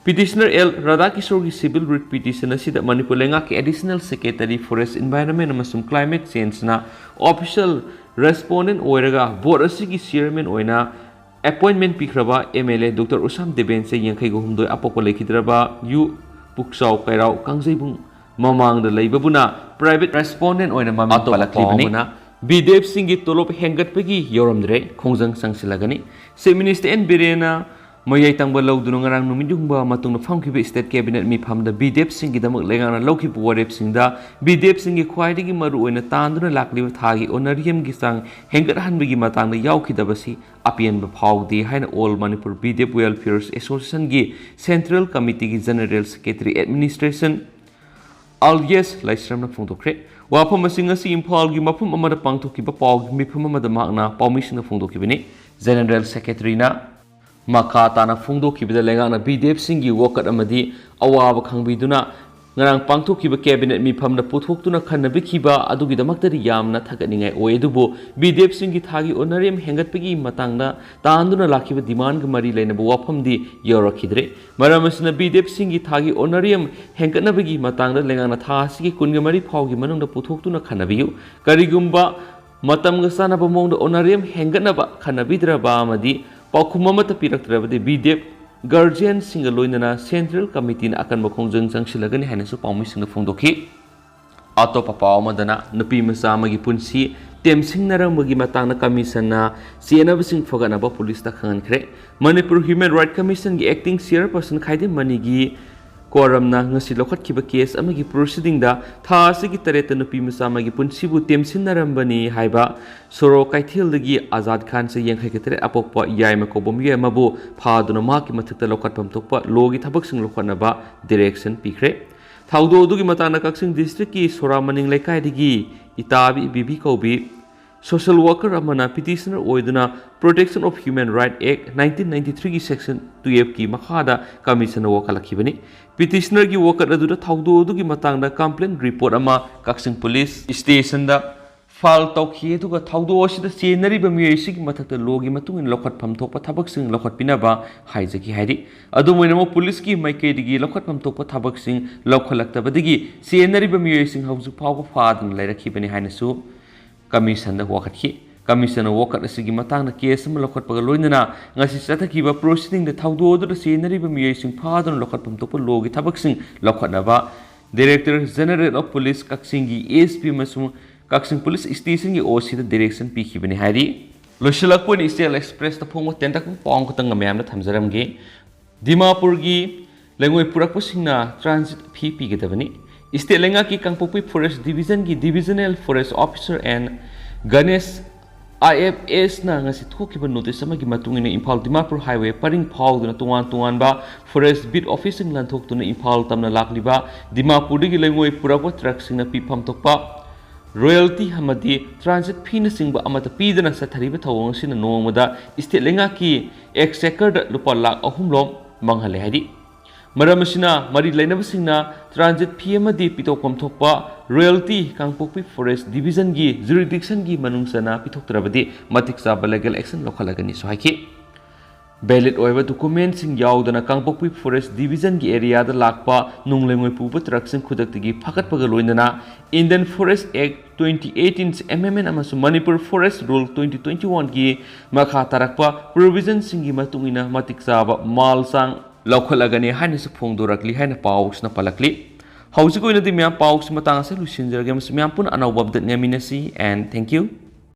Petitioner ꯑꯦꯜ ꯔꯥꯙꯥꯀꯤꯁꯣꯔꯒꯤ Civil Writ Petition ꯑꯁꯤꯗ ꯃꯅꯤꯄꯨꯔ ꯂꯩꯉꯥꯛꯀꯤ Additional Secretary, Forest, Environment ꯑꯃꯁꯨꯡ Climate Changeꯅ official respondent ꯑꯣꯏꯔꯒ board ꯑꯁꯤꯒꯤ chairman ꯑꯣꯏꯅ appointment ꯄꯤꯈ꯭ꯔꯕ MLA Doctor ꯎꯁꯥꯝ ꯗꯦꯕꯦꯟ, ꯆꯍꯤ ꯌꯥꯡꯈꯩꯒ ꯍꯨꯝꯗꯣꯏ, ꯑꯄꯣꯛꯄ ꯂꯩꯈꯤꯗ꯭ꯔꯕ ꯌꯨ ꯄꯨꯛꯆꯥꯎ ꯀꯩꯔꯥꯎ ꯀꯥꯡꯖꯩꯕꯨꯡ ꯃꯃꯥꯡꯗ ꯂꯩꯕꯕꯨꯅ private respondent ꯑꯣꯏꯅ ꯃꯃꯤꯡ ꯑꯇꯣꯞꯄ ꯄꯜꯂꯛꯂꯤꯕꯅꯤ꯫ ꯄꯥꯎ ꯑꯃꯅ, BDFꯁꯤꯡꯒꯤ ꯇꯣꯂꯣꯞ ꯍꯦꯟꯒꯠꯄꯒꯤ ꯌꯧꯔꯝꯗ꯭ꯔꯦ, ꯈꯣꯡꯖꯪ ꯆꯪꯁꯤꯜꯂꯒꯅꯤ꯫ Chief Minister ꯑꯦꯟ ꯕꯤꯔꯦꯟꯅ ꯃꯌꯥꯏ ꯇꯪꯕ ꯂꯧꯗꯨꯅ ꯉꯔꯥꯡ ꯅꯨꯃꯤꯠ ꯌꯨꯡꯕ ꯃꯇꯨꯡꯗ ꯐꯝꯈꯤꯕ State Cabinet ꯃꯤꯐꯝꯗ BDFꯁꯤꯡꯒꯤꯗꯃꯛ ꯂꯩꯉꯥꯛꯅ ꯂꯧꯈꯤꯕ ꯋꯥꯔꯦꯞꯁꯤꯡꯗ BDFꯁꯤꯡꯒꯤ ꯈ꯭ꯋꯥꯏꯗꯒꯤ ꯃꯔꯨꯑꯣꯏꯅ ꯇꯥꯟꯗꯨꯅ ꯂꯥꯛꯂꯤꯕ ꯊꯥꯒꯤ honorariumꯒꯤ ꯆꯥꯡ ꯍꯦꯟꯒꯠꯍꯟꯕꯒꯤ ꯃꯇꯥꯡꯗ ꯌꯥꯎꯈꯤꯗꯕꯁꯤ ꯑꯄꯦꯟꯕ ꯐꯥꯎꯗꯦ ꯍꯥꯏꯅ All Manipur BDF Welfare Associationꯒꯤ Central Committeeꯒꯤ General Secretary Administration ꯑꯜꯌꯦꯁ ꯂꯥꯏꯁ꯭ꯔꯝꯅ ꯐꯣꯡꯗꯣꯛꯈ꯭ꯔꯦ꯫ ꯋꯥꯐꯝ ꯑꯁꯤ ꯉꯁꯤ ꯏꯝꯐꯥꯜꯒꯤ ꯃꯐꯝ ꯑꯃꯗ ꯄꯥꯡꯊꯣꯛꯈꯤꯕ ꯄꯥꯎꯒꯤ ꯃꯤꯐꯝ ꯑꯃꯗ ꯃꯍꯥꯛꯅ ꯄꯥꯎꯃꯤꯁꯤꯡꯗ ꯐꯣꯡꯗꯣꯛꯈꯤꯕꯅꯤ꯫ General Secretaryꯅ ꯃꯈꯥ ꯇꯥꯅ ꯐꯣꯡꯗꯣꯛꯈꯤꯕꯗ, ꯂꯩꯉꯥꯛꯅ BDFꯁꯤꯡꯒꯤ ꯋꯥꯀꯠ ꯑꯃꯗꯤ ꯑꯋꯥꯕ ꯈꯪꯕꯤꯗꯨꯅ ꯉꯔꯥꯡ ꯄꯥꯡꯊꯣꯛꯈꯤꯕ cabinet ꯃꯤꯐꯝꯗ ꯄꯨꯊꯣꯛꯇꯨꯅ ꯈꯟꯅꯕꯤꯈꯤꯕ ꯑꯗꯨꯒꯤꯗꯃꯛꯇꯗꯤ ꯌꯥꯝꯅ ꯊꯥꯒꯠꯅꯤꯡꯉꯥꯏ ꯑꯣꯏ꯫ ꯑꯗꯨꯕꯨ BDFꯁꯤꯡꯒꯤ ꯊꯥꯒꯤ honorarium ꯍꯦꯟꯒꯠꯄꯒꯤ ꯃꯇꯥꯡꯗ ꯇꯥꯟꯗꯨꯅ ꯂꯥꯛꯈꯤꯕ demandꯒ ꯃꯔꯤ ꯂꯩꯅꯕ ꯋꯥꯐꯝꯗꯤ ꯌꯧꯔꯛꯈꯤꯗ꯭ꯔꯦ꯫ ꯃꯔꯝ ꯑꯁꯤꯅ BDFꯁꯤꯡꯒꯤ ꯊꯥꯒꯤ honorarium ꯍꯦꯟꯒꯠꯅꯕꯒꯤ ꯃꯇꯥꯡꯗ ꯂꯩꯉꯥꯛꯅ ꯊꯥ ꯑꯁꯤꯒꯤ ꯀꯨꯟꯒ ꯃꯔꯤ ꯐꯥꯎꯒꯤ ꯃꯅꯨꯡꯗ ꯄꯨꯊꯣꯛꯇꯨꯅ ꯈꯟꯅꯕꯤꯌꯨ꯫ ꯀꯔꯤꯒꯨꯝꯕ ꯃꯇꯝꯒ ꯆꯥꯟꯅꯕ ꯃꯑꯣꯡꯗ honorarium ꯍꯦꯟꯒꯠꯅꯕ ꯈꯟꯅꯕꯤꯗ꯭ꯔꯕ ꯑꯃꯗꯤ ꯄꯥꯎꯈꯨꯝ ꯑꯃꯠꯇ ꯄꯤꯔꯛꯇ꯭ꯔꯕꯗꯤ BDF guardianꯁꯤꯡꯒ ꯂꯣꯏꯅꯅ central committeeꯅ ꯑꯀꯟꯕ ꯈꯣꯡꯖꯪ ꯆꯪꯁꯤꯜꯂꯒꯅꯤ ꯍꯥꯏꯅꯁꯨ ꯄꯥꯎꯃꯤꯁꯤꯡꯗ ꯐꯣꯡꯗꯣꯛꯈꯤ꯫ ꯑꯇꯣꯞꯄ ꯄꯥꯎ ꯑꯃꯗꯅ, ꯅꯨꯄꯤ ꯃꯆꯥ ꯑꯃꯒꯤ ꯄꯨꯟꯁꯤ ꯇꯦꯝꯁꯤꯡꯅꯔꯝꯕꯒꯤ ꯃꯇꯥꯡꯗ commissionꯅ ꯆꯦꯟꯅꯕꯁꯤꯡ ꯐꯒꯠꯅꯕ policeꯇ ꯈꯪꯍꯟꯈ꯭ꯔꯦ꯫ Manipur Human Right Commissionꯒꯤ acting chairperson ꯈꯥꯏꯗꯦꯝ ꯃꯅꯤꯒꯤ ꯀꯣꯔꯝꯅ ꯉꯁꯤ ꯂꯧꯈꯠꯈꯤꯕ case ꯑꯃꯒꯤ proceedingꯗ ꯊꯥ ꯑꯁꯤꯒꯤ ꯇꯔꯦꯠꯇ ꯅꯨꯄꯤ ꯃꯆꯥ ꯑꯃꯒꯤ ꯄꯨꯟꯁꯤꯕꯨ ꯇꯦꯝꯁꯤꯟꯅꯔꯝꯕꯅꯤ ꯍꯥꯏꯕ ꯁꯣꯔꯣꯛ ꯀꯩꯊꯦꯜꯗꯒꯤ ꯑꯖꯥꯗ ꯈꯥꯟ, ꯆꯍꯤ ꯌꯥꯡꯈꯩꯒ ꯇꯔꯦꯠ, ꯑꯄꯣꯛꯄ ꯌꯥꯏꯃ ꯀꯧꯕ ꯃꯤꯑꯣꯏ ꯑꯃꯕꯨ ꯐꯥꯗꯨꯅ ꯃꯍꯥꯛꯀꯤ ꯃꯊꯛꯇ ꯂꯧꯈꯠꯐꯝ ꯊꯣꯛꯄ lawꯒꯤ ꯊꯕꯛꯁꯤꯡ ꯂꯧꯈꯠꯅꯕ direction ꯄꯤꯈ꯭ꯔꯦ꯫ ꯊꯧꯗꯣꯛ ꯑꯗꯨꯒꯤ ꯃꯇꯥꯡꯗ ꯀꯛꯆꯤꯡ districtꯀꯤ ꯁꯣꯔꯥ ꯃꯅꯤꯡ ꯂꯩꯀꯥꯏꯗꯒꯤ ꯏꯇꯥꯕꯤ ꯕꯤꯕꯤ ꯀꯧꯕꯤ social worker ꯑꯃꯅ petitioner ꯑꯣꯏꯗꯨꯅ Protection of Human Right Act nineteen ninety threeꯒꯤ section twelveꯀꯤ ꯃꯈꯥꯗ commissionꯗ ꯋꯥꯀꯠꯂꯛꯈꯤꯕꯅꯤ꯫ Petitionerꯒꯤ ꯋꯥꯀꯠ ꯑꯗꯨꯗ ꯊꯧꯗꯣꯛ ꯑꯗꯨꯒꯤ ꯃꯇꯥꯡꯗ complaint report ꯑꯃ ꯀꯛꯆꯤꯡ police stationꯗ file ꯇꯧꯈꯤ, ꯑꯗꯨꯒ ꯊꯧꯗꯣꯛ ꯑꯁꯤꯗ ꯆꯦꯟꯅꯔꯤꯕ ꯃꯤꯑꯣꯏꯁꯤꯒꯤ ꯃꯊꯛꯇ lawꯒꯤ ꯃꯇꯨꯡ ꯏꯟꯅ ꯂꯧꯈꯠꯐꯝ ꯊꯣꯛꯄ ꯊꯕꯛꯁꯤꯡ ꯂꯧꯈꯠꯄꯤꯅꯕ ꯍꯥꯏꯖꯈꯤ ꯍꯥꯏꯔꯤ꯫ ꯑꯗꯨꯝ ꯑꯣꯏꯅꯃꯛ policeꯀꯤ ꯃꯥꯏꯀꯩꯗꯒꯤ ꯂꯧꯈꯠꯐꯝ ꯊꯣꯛꯄ ꯊꯕꯛꯁꯤꯡ ꯂꯧꯈꯠꯂꯛꯇꯕꯗꯒꯤ ꯆꯦꯟꯅꯔꯤꯕ ꯃꯤꯑꯣꯏꯁꯤꯡ ꯍꯧꯖꯤꯛ ꯐꯥꯎꯕ ꯐꯥꯗꯨꯅ ꯂꯩꯔꯛꯈꯤꯕꯅꯤ ꯍꯥꯏꯅꯁꯨ commissionꯗ ꯋꯥꯀꯠꯈꯤ꯫ Commissionꯅ ꯋꯥꯀꯠ ꯑꯁꯤꯒꯤ ꯃꯇꯥꯡꯗ case ꯑꯃ ꯂꯧꯈꯠꯄꯒ ꯂꯣꯏꯅꯅ ꯉꯁꯤ ꯆꯠꯊꯈꯤꯕ proceedingꯗ ꯊꯧꯗꯣꯛ ꯑꯗꯨꯗ ꯆꯦꯟꯅꯔꯤꯕ ꯃꯤꯑꯣꯏꯁꯤꯡ ꯐꯥꯗꯨꯅ ꯂꯧꯈꯠꯐꯝ ꯊꯣꯛꯄ lawꯒꯤ ꯊꯕꯛꯁꯤꯡ ꯂꯧꯈꯠꯅꯕ Director General of Police ꯀꯛꯆꯤꯡꯒꯤ SP ꯑꯃꯁꯨꯡ ꯀꯛꯆꯤꯡ police stationꯒꯤ OCꯗ direction ꯄꯤꯈꯤꯕꯅꯤ ꯍꯥꯏꯔꯤ꯫ ꯂꯣꯏꯁꯤꯜꯂꯛꯄ ꯑꯣꯏꯅ East Expressꯇ ꯐꯣꯡꯕ ꯇꯦꯟꯇꯛꯄ ꯄꯥꯎ ꯑꯃꯈꯛꯇꯪꯒ ꯃꯌꯥꯝꯗ ꯊꯝꯖꯔꯝꯒꯦ꯫ ꯗꯤꯃꯥꯄꯨꯔꯒꯤ ꯂꯩꯉꯣꯏ ꯄꯨꯔꯛꯄꯁꯤꯡꯅ transit fee ꯄꯤꯒꯗꯕꯅꯤ꯫ State ꯂꯩꯉꯥꯛꯀꯤ ꯀꯥꯡꯄꯣꯛꯄꯤ Forest Divisionꯒꯤ Divisional Forest Officer N Ganesh, IFSꯅ ꯉꯁꯤ ꯊꯣꯛꯈꯤꯕ notice ꯑꯃꯒꯤ ꯃꯇꯨꯡ ꯏꯟꯅ ꯏꯝꯐꯥꯜ ꯗꯤꯃꯥꯄꯨꯔ highway ꯄꯔꯤꯡ ꯐꯥꯎꯗꯨꯅ ꯇꯣꯉꯥꯟ ꯇꯣꯉꯥꯟꯕ forest beat officeꯁꯤꯡ ꯂꯥꯟꯊꯣꯛꯇꯨꯅ ꯏꯝꯐꯥꯜ ꯇꯝꯅ ꯂꯥꯛꯂꯤꯕ ꯗꯤꯃꯥꯄꯨꯔꯗꯒꯤ ꯂꯩꯉꯣꯏ ꯄꯨꯔꯛꯄ truckꯁꯤꯡꯅ ꯄꯤꯐꯝ ꯊꯣꯛꯄ royalty ꯑꯃꯗꯤ transit feeꯅꯆꯤꯡꯕ ꯑꯃꯠꯇ ꯄꯤꯗꯅ ꯆꯠꯊꯔꯤꯕ ꯊꯧꯑꯣꯡ ꯑꯁꯤꯅ ꯅꯣꯡꯃꯗ state ꯂꯩꯉꯥꯛꯀꯤ exchequerꯗ ꯂꯨꯄꯥ ꯂꯥꯈ ꯑꯍꯨꯝ ꯂꯣꯝ ꯃꯥꯡꯍꯜꯂꯦ ꯍꯥꯏꯔꯤ꯫ ꯃꯔꯝ ꯑꯁꯤꯅ, ꯃꯔꯤ ꯂꯩꯅꯕꯁꯤꯡꯅ transit fee ꯑꯃꯗꯤ ꯄꯤꯊꯣꯛꯐꯝ ꯊꯣꯛꯄ royalty ꯀꯥꯡꯄꯣꯛꯄꯤ Forest Division ꯒꯤ jurisdiction ꯒꯤ ꯃꯅꯨꯡ ꯆꯟꯅ ꯄꯤꯊꯣꯛꯇ꯭ꯔꯕꯗꯤ ꯃꯇꯤꯛ ꯆꯥꯕ legal action ꯂꯧꯈꯠꯂꯒꯅꯤꯁꯨ ꯍꯥꯏꯈꯤ꯫ Valid ꯑꯣꯏꯕ document ꯁꯤꯡ ꯌꯥꯎꯗꯅ ꯀꯥꯡꯄꯣꯛꯄꯤ Forest Division ꯒꯤ area ꯗ ꯂꯥꯛꯄ ꯅꯣꯡ ꯂꯩꯉꯣꯏ ꯄꯨꯕ truck ꯁꯤꯡ ꯈꯨꯗꯛꯇꯒꯤ ꯐꯥꯒꯠꯄꯒ ꯂꯣꯏꯅꯅ Indian Forest Act twenty eighteen M M N ꯑꯃꯁꯨꯡ Manipur Forest Rule twenty twenty-one ꯒꯤ ꯃꯈꯥ ꯇꯥꯔꯛꯄ provision ꯁꯤꯡꯒꯤ ꯃꯇꯨꯡ ꯏꯟꯅ ꯃꯇꯤꯛ ꯆꯥꯕ ꯃꯥꯜ ꯆꯥꯡ ꯂꯧꯈꯠꯂꯒꯅꯤ ꯍꯥꯏꯅꯁꯨ ꯐꯣꯡꯗꯣꯔꯛꯂꯤ ꯍꯥꯏꯅ ꯄꯥꯎꯁꯤꯅ ꯄꯜꯂꯛꯂꯤ꯫ ꯍꯧꯖꯤꯛ ꯑꯣꯏꯅꯗꯤ ꯃꯌꯥꯝ, ꯄꯥꯎꯁꯤ ꯃꯇꯥꯡ ꯑꯁꯤꯗ ꯂꯣꯏꯁꯤꯟꯖꯔꯒꯦ, ꯑꯃꯁꯨꯡ ꯃꯌꯥꯝ ꯄꯨꯟꯅ ꯑꯅꯧꯕ update ꯉꯥꯏꯃꯤꯟꯅꯁꯤ, and thank you꯫